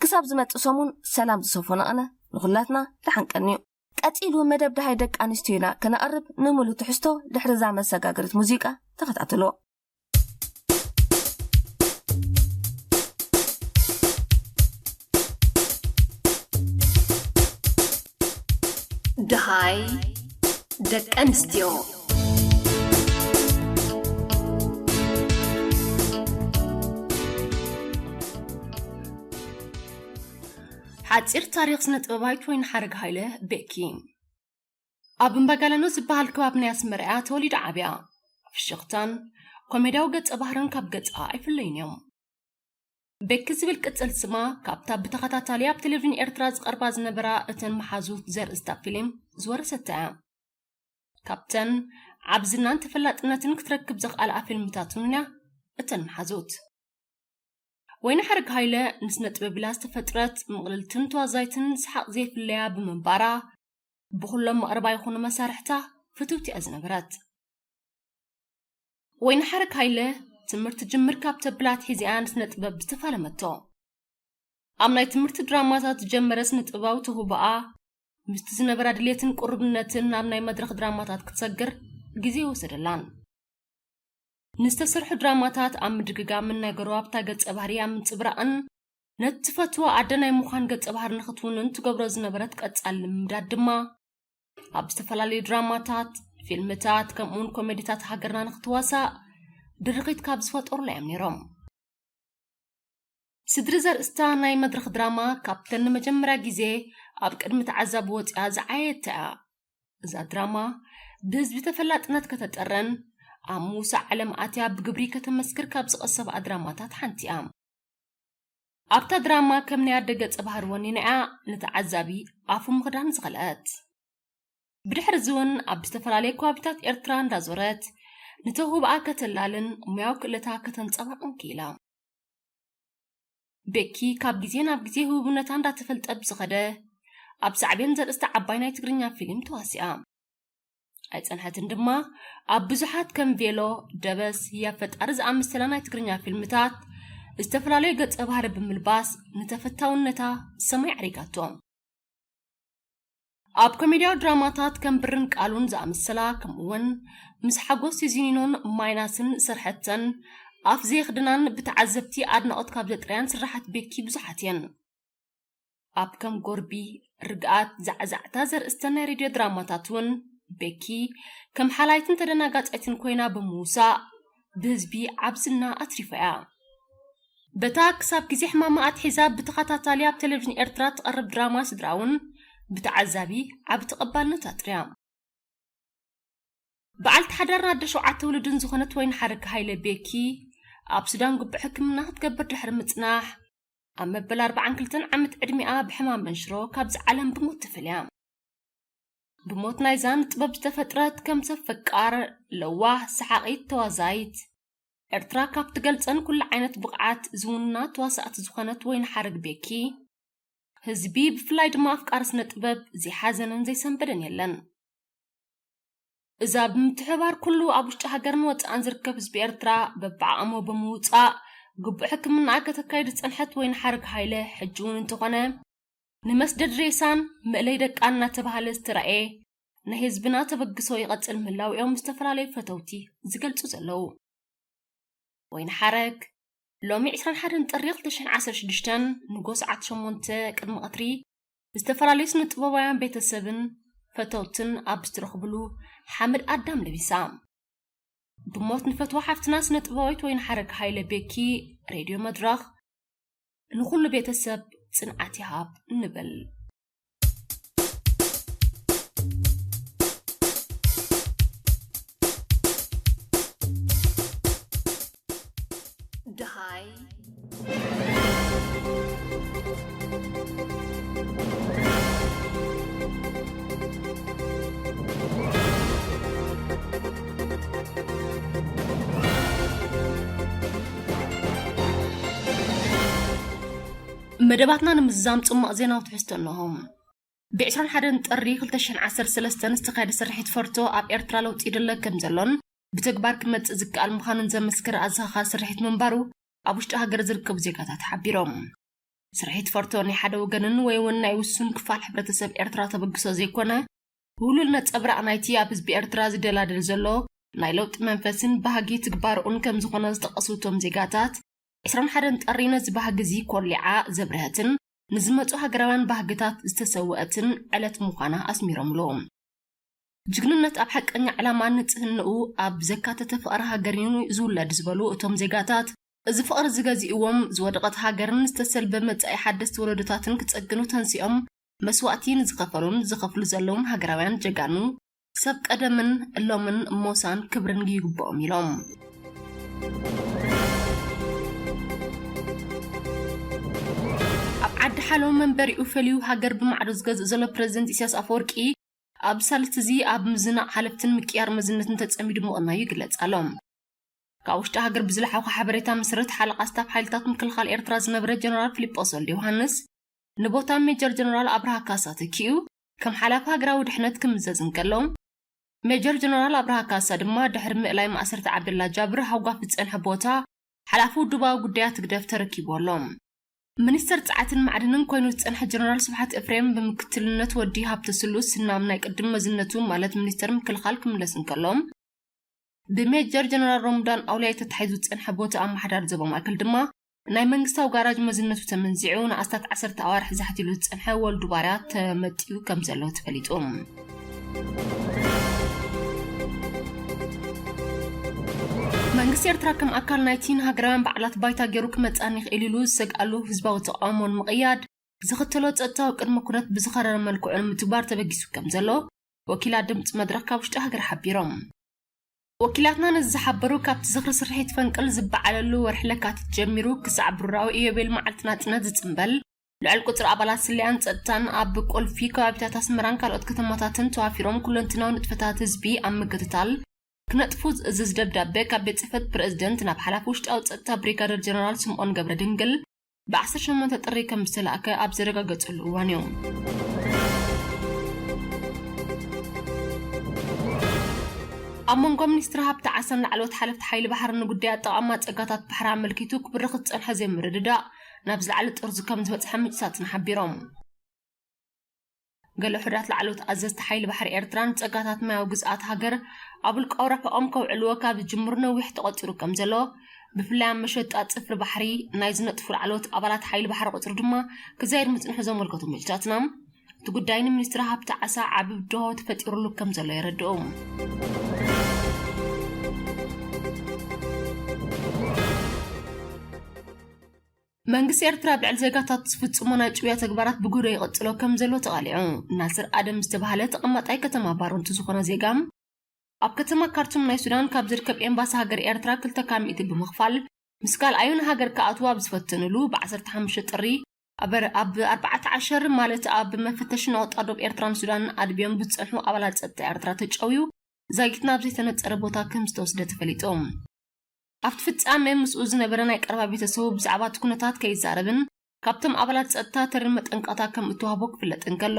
ክሳብ ዝመጽእ ሰሙን ሰላም ዝሰፈኖ ቅነ ንኹላትና ደሓን ቀንዩ። ቀጺሉ መደብ ደሃይ ደቂ ኣንስትዮ ኢና ከነቕርብ፣ ንምሉእ ትሕዝቶ ድሕሪ እዛ መሰጋገሪት ሙዚቃ ተኸታተሎ። ደሃይ ደቂ ኣንስትዮ። ሓጺር ታሪኽ ስነ ጥበባዊት ወይን ሓረግ ሃይለ ቤኪ። ኣብ እምባጋለኖ ዝበሃል ከባቢ ናይ ኣስመራ እያ ተወሊዳ ዓብያ። ፍሽኽታን ኮሜድያዊ ገጸ ባህርን ካብ ገጻ ኣይፍለዩን እዮም። ቤኪ ዝብል ቅጽል ስማ ካብታ ብተኸታታሊ ኣብ ቴሌቪዥን ኤርትራ ዝቐርባ ዝነበራ እተን መሓዙት ዘርእስታ ፊልም ዝወረሰታ እያ። ካብተን ዓብ ዝናን ተፈላጥነትን ክትረክብ ዘኽኣላ ፊልምታት እውን እያ እተን መሓዙት። ወይኒ ሓረግ ሃይለ ንስነ ጥበብ ኢላ ዝተፈጥረት ምቕልልትን ተዋዛይትን ሰሓቕ ዘይፍለያ ብምንባራ ብኹሎም መቕረባ ይኹኑ መሳርሕታ ፍትውቲ እያ ዝነበረት። ወይኒ ሓረግ ሃይለ ትምህርቲ ጅምር ካብ ተብላ ኣትሒዛ እያ ንስነ ጥበብ ዝተፋለመቶ። ኣብ ናይ ትምህርቲ ድራማታት ዝጀመረ ስነ ጥበባዊ ተውህቦኣ ምስቲ ዝነበራ ድሌትን ቁርብነትን ናብ ናይ መድረኽ ድራማታት ክትሰግር ግዜ ወሰደላን። ንዝተሰርሑ ድራማታት ኣብ ምድግጋምን ናይ ጎረባብታ ገጸ ባህሪ ኣብ ምንጽብራቕን ነቲ ትፈትዎ ኣደ ናይ ምዃን ገጸ ባህሪ ንኽትውንን ትገብሮ ዝነበረት ቀጻሊ ልምምዳት ድማ ኣብ ዝተፈላለዩ ድራማታት፣ ፊልምታት ከምኡውን ኮሜዲታት ሃገርና ንኽትዋሳእ ድርኺት ካብ ዝፈጠሩላ እዮም ነይሮም። ስድሪ ዘርእስታ ናይ መድረኽ ድራማ ካብተን ንመጀመርያ ግዜ ኣብ ቅድሚ ተዓዛቢ ወጺኣ ዝዓየየት እያ። እዛ ድራማ ብህዝቢ ተፈላጥነት ከተጠረን ኣብ ምውሳእ ዓለም ኣትያ ብግብሪ ከተመስክር ካብ ዝቐሰብኣ ድራማታት ሓንቲ እያ። ኣብታ ድራማ ከም ናይ ኣደ ገጸ ባህሪ ወኒና እያ ንተዓዛቢ ኣፉ ምኽዳን ዝኸልአት። ብድሕሪ እዚ እውን ኣብ ዝተፈላለየ ከባቢታት ኤርትራ እንዳዞረት ንተውህቦኣ ከተላልን ሙያዊ ክእለታ ከተንጸባቕን ክኢላ። ቤኪ ካብ ግዜ ናብ ግዜ ህቡብነታ እንዳተፈልጠ ብዝኸደ ኣብ ሳዕቤን ዘርእስታ ዓባይ ናይ ትግርኛ ፊልም ተዋሲኣ። ኣይጸንሐትን ድማ ኣብ ብዙሓት ከም ቬሎ፣ ደበስ፣ ህያብ ፈጣሪ ዝኣመሰላ ናይ ትግርኛ ፊልምታት ዝተፈላለዩ ገጸ ባህሪ ብምልባስ ንተፈታውነታ ሰማይ ዓሪጋቶ። ኣብ ኮሜድያዊ ድራማታት ከም ብርን ቃሉን ዝኣመሰላ ከምኡውን ምስ ሓጎስ ሲዚኒኖን ማይናስን ዝሰርሐተን ኣፍ ዘየኽድናን ብተዓዘብቲ ኣድናቖት ካብ ዘጥርያን ስራሓት ቤኪ ብዙሓት እየን። ኣብ ከም ጎርቢ፣ ርግኣት፣ ዛዕዛዕታ ዘርእስተን ናይ ሬድዮ ድራማታት እውን ቤኪ ከም ሓላይትን ተደናጋጻይትን ኮይና ብምውሳእ ብህዝቢ ዓብ ዝና ኣትሪፋ እያ። በታ ክሳብ ግዜ ሕማማ ኣትሒዛ ብተኸታታሊ ኣብ ቴሌቪዥን ኤርትራ ትቐርብ ድራማ ስድራ እውን ብተዓዛቢ ዓቢ ተቐባልነት ኣጥርያ። በዓልቲ ሓዳርን ኣደ ሸውዓተ ውሉድን ዝኾነት ወይን ሓረግ ሃይለ ቤኪ ኣብ ሱዳን ግቡእ ሕክምና ክትገብር ድሕሪ ምጽናሕ ኣብ መበል ኣርባዓን ክልተን ዓመት ዕድሚኣ ብሕማም መንሽሮ ካብዚ ዓለም ብሞት ተፈልያ። ብሞት ናይዛ ንጥበብ ዝተፈጥረት ከም ሰብ ፈቃር፣ ለዋህ፣ ሰሓቒት፣ ተዋዛይት ኤርትራ ካብ ትገልጸን ኩሉ ዓይነት ብቕዓት ዝውንና ተዋሳእቲ ዝኾነት ወይን ሓረግ ቤኪ ህዝቢ ብፍላይ ድማ ኣፍቃሪ ስነ ጥበብ ዘይሓዘነን ዘይሰንበደን የለን። እዛ ብምትሕባር ኩሉ ኣብ ውሽጢ ሃገርን ወጻእን ዝርከብ ህዝቢ ኤርትራ በብዓቕሞ ብምውጻእ ግቡእ ሕክምና ከተካይድ ዝጸንሐት ወይን ሓረግ ሃይለ ሕጂ እውን እንተኾነ ንመስደድ ሬሳን መእለይ ደቃን እናተባህለ ዝተራእየ ናይ ህዝብና ተበግሶ ይቐጽል ምህላው እዮም ዝተፈላለዩ ፈተውቲ ዝገልጹ ዘለዉ። ወይን ሓረግ ሎሚ ዕስራን ሓደን ጥሪ ክልተ ሽሕን ዓሰርተ ሽዱሽተን ንጎ ሰዓት ሸሞንተ ቅድሚ ቀትሪ ዝተፈላለዩ ስነ ጥበባውያን ቤተሰብን ፈተውትን ኣብ ዝተረኽብሉ ሓመድ ኣዳም ለቢሳ። ብሞት ንፈትዋ ሓፍትና ስነ ጥበባዊት ወይን ሓረግ ሃይለ ቤኪ ሬድዮ መድረኽ ንኹሉ ቤተሰብ ጽንዓት ይሃብ ንብል። ደሃይ መደባትና ንምዝዛም ጽማቕ ዜናዊ ትሕዝቶ ኣለኹ። ብ ዕስራን ሓደን ጥሪ ክልተ ሽሕን ዓሰርተ ሰለስተን ዝተኻየደ ስርሒት ፈርቶ ኣብ ኤርትራ ለውጢ ይደለ ከም ዘሎን ብተግባር ክመጽእ ዝከኣል ምዃኑን ዘመስከረ ኣዘኻኻሪ ስርሒት ምንባሩ ኣብ ውሽጢ ሃገር ዝርከቡ ዜጋታት ሓቢሮም። ስርሒት ፈርቶ ናይ ሓደ ወገንን ወይ እውን ናይ ውሱን ክፋል ሕብረተሰብ ኤርትራ ተበግሶ ዘይኮነ፣ ውሉል ነጸብራቕ ናይቲ ኣብ ህዝቢ ኤርትራ ዝደላደል ዘሎ ናይ ለውጢ መንፈስን ባህጊ ትግባርኡን ከም ዝኾነ ዝጠቐሱ እቶም ዜጋታት፣ ዕስራን ሓደን ጥሪ ነዚ ባህጊ እዚ ኮሊዓ ዘብርሀትን ንዝመጹ ሃገራውያን ባህግታት ዝተሰወአትን ዕለት ምዃና ኣስሚሮምሉ። ጅግንነት ኣብ ሓቀኛ ዕላማ ንጽህንኡ ኣብ ዘካተተ ፍቕሪ ሃገር እዩ ዝውለድ ዝበሉ እቶም ዜጋታት፣ እዚ ፍቕሪ ዝገዚእዎም ዝወደቐት ሃገርን ዝተሰልበ መጻኢ ሓደስቲ ወለዶታትን ክጸግኑ ተንሲኦም መስዋእቲ ንዝኸፈሉን ዝኸፍሉ ዘለውን ሃገራውያን ጀጋኑ ሰብ ቀደምን እሎምን ሞሳን ክብርን ይግብኦም ኢሎም። ኣብ ዓዲ ሓሎ መንበሪኡ ፈልዩ ሃገር ብማዕዶ ዝገዝእ ዘሎ ፕረዚደንት ኢሳያስ ኣፈወርቂ፣ ኣብ ሳልስቲ እዚ ኣብ ምዝናቕ ሓለፍትን ምቅያር መዝነትን ተጸሚዱ ምቕናዩ ይግለጽ ኣሎ። ካብ ውሽጢ ሃገር ብዝለሓኹ ሓበሬታ መሰረት፣ ሓለቓ ስታፍ ሓይልታት ምክልኻል ኤርትራ ዝነበረ ጀነራል ፊሊጶስ ወልደ ዮሃንስ ንቦታ ሜጀር ጀነራል ኣብርሃ ካሳ ተኪኡ ከም ሓላፊ ሃገራዊ ድሕነት ክምዘዝ እንከሎ፣ ሜጀር ጀነራል ኣብርሃ ካሳ ድማ ድሕሪ ምእላይ ማእሰርቲ ዓብደላ ጃብር ሃጓፍ ዝጸንሐ ቦታ ሓላፊ ውድባዊ ጉዳያት ህግደፍ ተረኪቡ ኣሎ። ሚኒስተር ጸዓትን ማዕድንን ኮይኑ ዝጸንሐ ጀነራል ስብሓት ኤፍሬም ብምክትልነት ወዲ ሃብተ ስሉስ ናብ ናይ ቅድም መዝነቱ ማለት ሚኒስተር ምክልኻል ክምለስ እንከሎ፣ ብሜጀር ጀነራል ሮምዳን ኣውልያ ተታሒዙ ዝጸንሐ ቦታ ኣመሓዳሪ ዞባ ማእከል ድማ ናይ መንግስታዊ ጋራጅ መዝነቱ ተመንዚዑ ንኣስታት ዓሰርተ ኣዋርሕ ዛሕቲሉ ዝጸንሐ ወልዱ ባርያ ተመጢኡ ከም ዘሎ ተፈሊጡ። መንግስቲ ኤርትራ ከም ኣካል ናይቲ ንሃገራውያን በዓላት ባይታ ገይሩ ክመጻኒ ይኽእል ኢሉ ዝሰግኣሉ ህዝባዊ ተቓውሞ ንምቕያድ ዝኽተሎ ጸጥታዊ ቅድመ ኩነት ብዝኸረረ መልክዑ ንምትግባር ተበጊሱ ከም ዘሎ ወኪላት ድምጺ መድረኽ ካብ ውሽጢ ሃገር ሓቢሮም። ወኪላትና ነዚ ዝሓበሩ ካብቲ ዝኽሪ ስርሒት ፈንቅል ዝበዓለሉ ወርሒ ለካቲት ጀሚሩ ክሳዕ ብሩራዊ ኢዮቤል መዓልቲ ናጽነት ዝጽንበል ልዑል ቁጽሪ ኣባላት ስለያን ጸጥታን ኣብ ቁልፊ ከባቢታት ኣስመራን ካልኦት ከተማታትን ተዋፊሮም ኩለንትናዊ ንጥፈታት ህዝቢ ኣብ ምክትታል ክነጥፉ ዝእዝዝ ደብዳቤ ካብ ቤት ጽሕፈት ፕረዚደንት ናብ ሓላፊ ውሽጣዊ ጸጥታ ብሪጋደር ጀነራል ስምኦን ገብረ ድንግል ብ ዓሰርተ ሸሞንተ ጥሪ ከም ዝተላእከ ኣብ ዘረጋገጸሉ እዋን እዩ። ኣብ መንጎ ሚኒስትሪ ሃብቲ ዓሳን ላዕለዎት ሓለፍቲ ሓይሊ ባሕርን ንጉዳይ ኣጠቓቕማ ጸጋታት ባሕሪ ኣመልኪቱ ክብርኽ ዝጸንሐ ዘይምርድዳእ ናብ ዝለዓለ ጥርዙ ከም ዝበጽሐ ምንጭታትና ሓቢሮም። ገለ ውሑዳት ላዕለዎት ኣዘዝቲ ሓይሊ ባሕሪ ኤርትራ ንጸጋታት ማያዊ ግዝኣት ሃገር ኣብ ውልቃዊ ረብሕኦም ከውዕልዎ ካብ ዝጅምሩ ነዊሕ ተቖጺሩ ከም ዘሎ፣ ብፍላይ ኣብ መሸጣ ጽፍሪ ባሕሪ ናይ ዝነጥፉ ላዕለዎት ኣባላት ሓይሊ ባሕሪ ቁጽሪ ድማ ክዛይድ ምጽንሑ ዘመልከቱ ምንጭታትና፣ እቲ ጉዳይ ንሚኒስትሪ ሃብቲ ዓሳ ዓቢ ብድሆ ተፈጢሩሉ ከም ዘሎ የረድኡ። መንግስቲ ኤርትራ ኣብ ልዕሊ ዜጋታት ዝፍጽሞ ናይ ጭውያ ተግባራት ብግህዶ ይቕጽሎ ከም ዘሎ ተቓሊዑ። ናስር ኣደም ዝተባህለ ተቐማጣይ ከተማ ባሮ እንትዝኾነ ዜጋ፣ ኣብ ከተማ ካርቱም ናይ ሱዳን ካብ ዝርከብ ኤምባሲ ሃገር ኤርትራ ክልተ ካብ ሚእቲ ብምኽፋል፣ ምስ ካልኣዩ ንሃገር ክኣትዉ ኣብ ዝፈተኑሉ፣ ብ ዓሰርተ ሓሙሽተ ጥሪ ኣብ ኣር-፣ ኣብ ኣርባዕተ ዓሸር ማለት ኣብ መፈተሺ ነቑጣ ዶብ ኤርትራን ሱዳንን ኣድብዮም ብዝጸንሑ ኣባላት ጸጥታ ኤርትራ ተጨውዩ፣ ዛጊት ናብ ዘይተነጸረ ቦታ ከም ዝተወስደ ተፈሊጡ። ኣብቲ ፍጻሜ ምስኡ ዝነበረ ናይ ቀረባ ቤተሰቡ ብዛዕባ እቲ ኩነታት ከይዛረብን ካብቶም ኣባላት ጸጥታ ተሪር መጠንቀቕታ ከም እተዋህቦ ክፍለጥ እንከሎ፣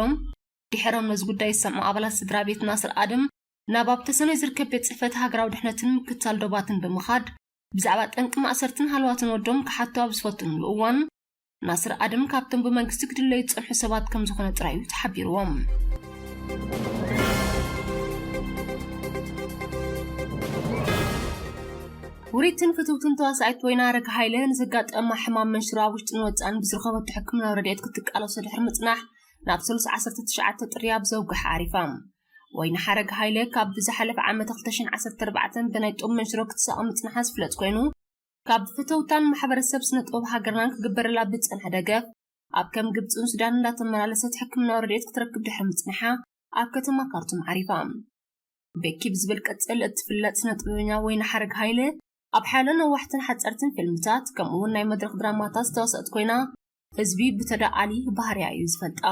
ድሒሮም ነዚ ጉዳይ ዝሰምዑ ኣባላት ስድራ ቤት ናስር ኣደም ናብ ኣብ ተሰነይ ዝርከብ ቤት ጽሕፈት ሃገራዊ ድሕነትን ምክትታል ዶባትን ብምኻድ ብዛዕባ ጠንቂ ማእሰርትን ሃለዋትን ወዶም ክሓቱ ኣብ ዝፈትኑሉ እዋን፣ ናስር ኣደም ካብቶም ብመንግስቲ ክድለዩ ዝጸንሑ ሰባት ከም ዝኾነ ጥራይ እዩ ተሓቢርዎም። ውሪትን ፍትውትን ተዋሳኢት ወይና ኣረግ ሃይለ ንዘጋጠማ ሕማም መንሽሮ ኣብ ውሽጥን ወጻእን ብዝረኸበቶ ሕክምናዊ ረድኤት ክትቃለሶ ድሕሪ ምጽናሕ ናብ ሰሉስ ዓሰርተ ትሽዓተ ጥሪ ኣብ ዘውግሕ ዓሪፋ። ወይኒ ሓረግ ሃይለ ካብ ዝሓለፈ ዓመት ክልተ ሽሕን ዓሰርተ ኣርባዕተን ብናይ ጡብ መንሽሮ ክትሳቐ ምጽንሓ ዝፍለጥ ኮይኑ፣ ካብ ፈተውታን ማሕበረሰብ ስነ ጥበብ ሃገርናን ክግበረላ ብዝጸንሐ ደገፍ፣ ኣብ ከም ግብጽን ሱዳን እንዳተመላለሰት ሕክምናዊ ረድኤት ክትረክብ ድሕሪ ምጽንሓ፣ ኣብ ከተማ ካርቱም ዓሪፋ። ቤኪ ብዝብል ቅጽል እትፍለጥ ስነ ጥበበኛ ወይኒ ሓረግ ሃይለ፣ ኣብ ሓያሎ ነዋሕትን ሓጸርትን ፊልምታት፣ ከምኡ እውን ናይ መድረኽ ድራማታት ዝተዋስአት ኮይና፣ ህዝቢ ብተደኣሊ ባህርያ እዩ ዝፈልጣ።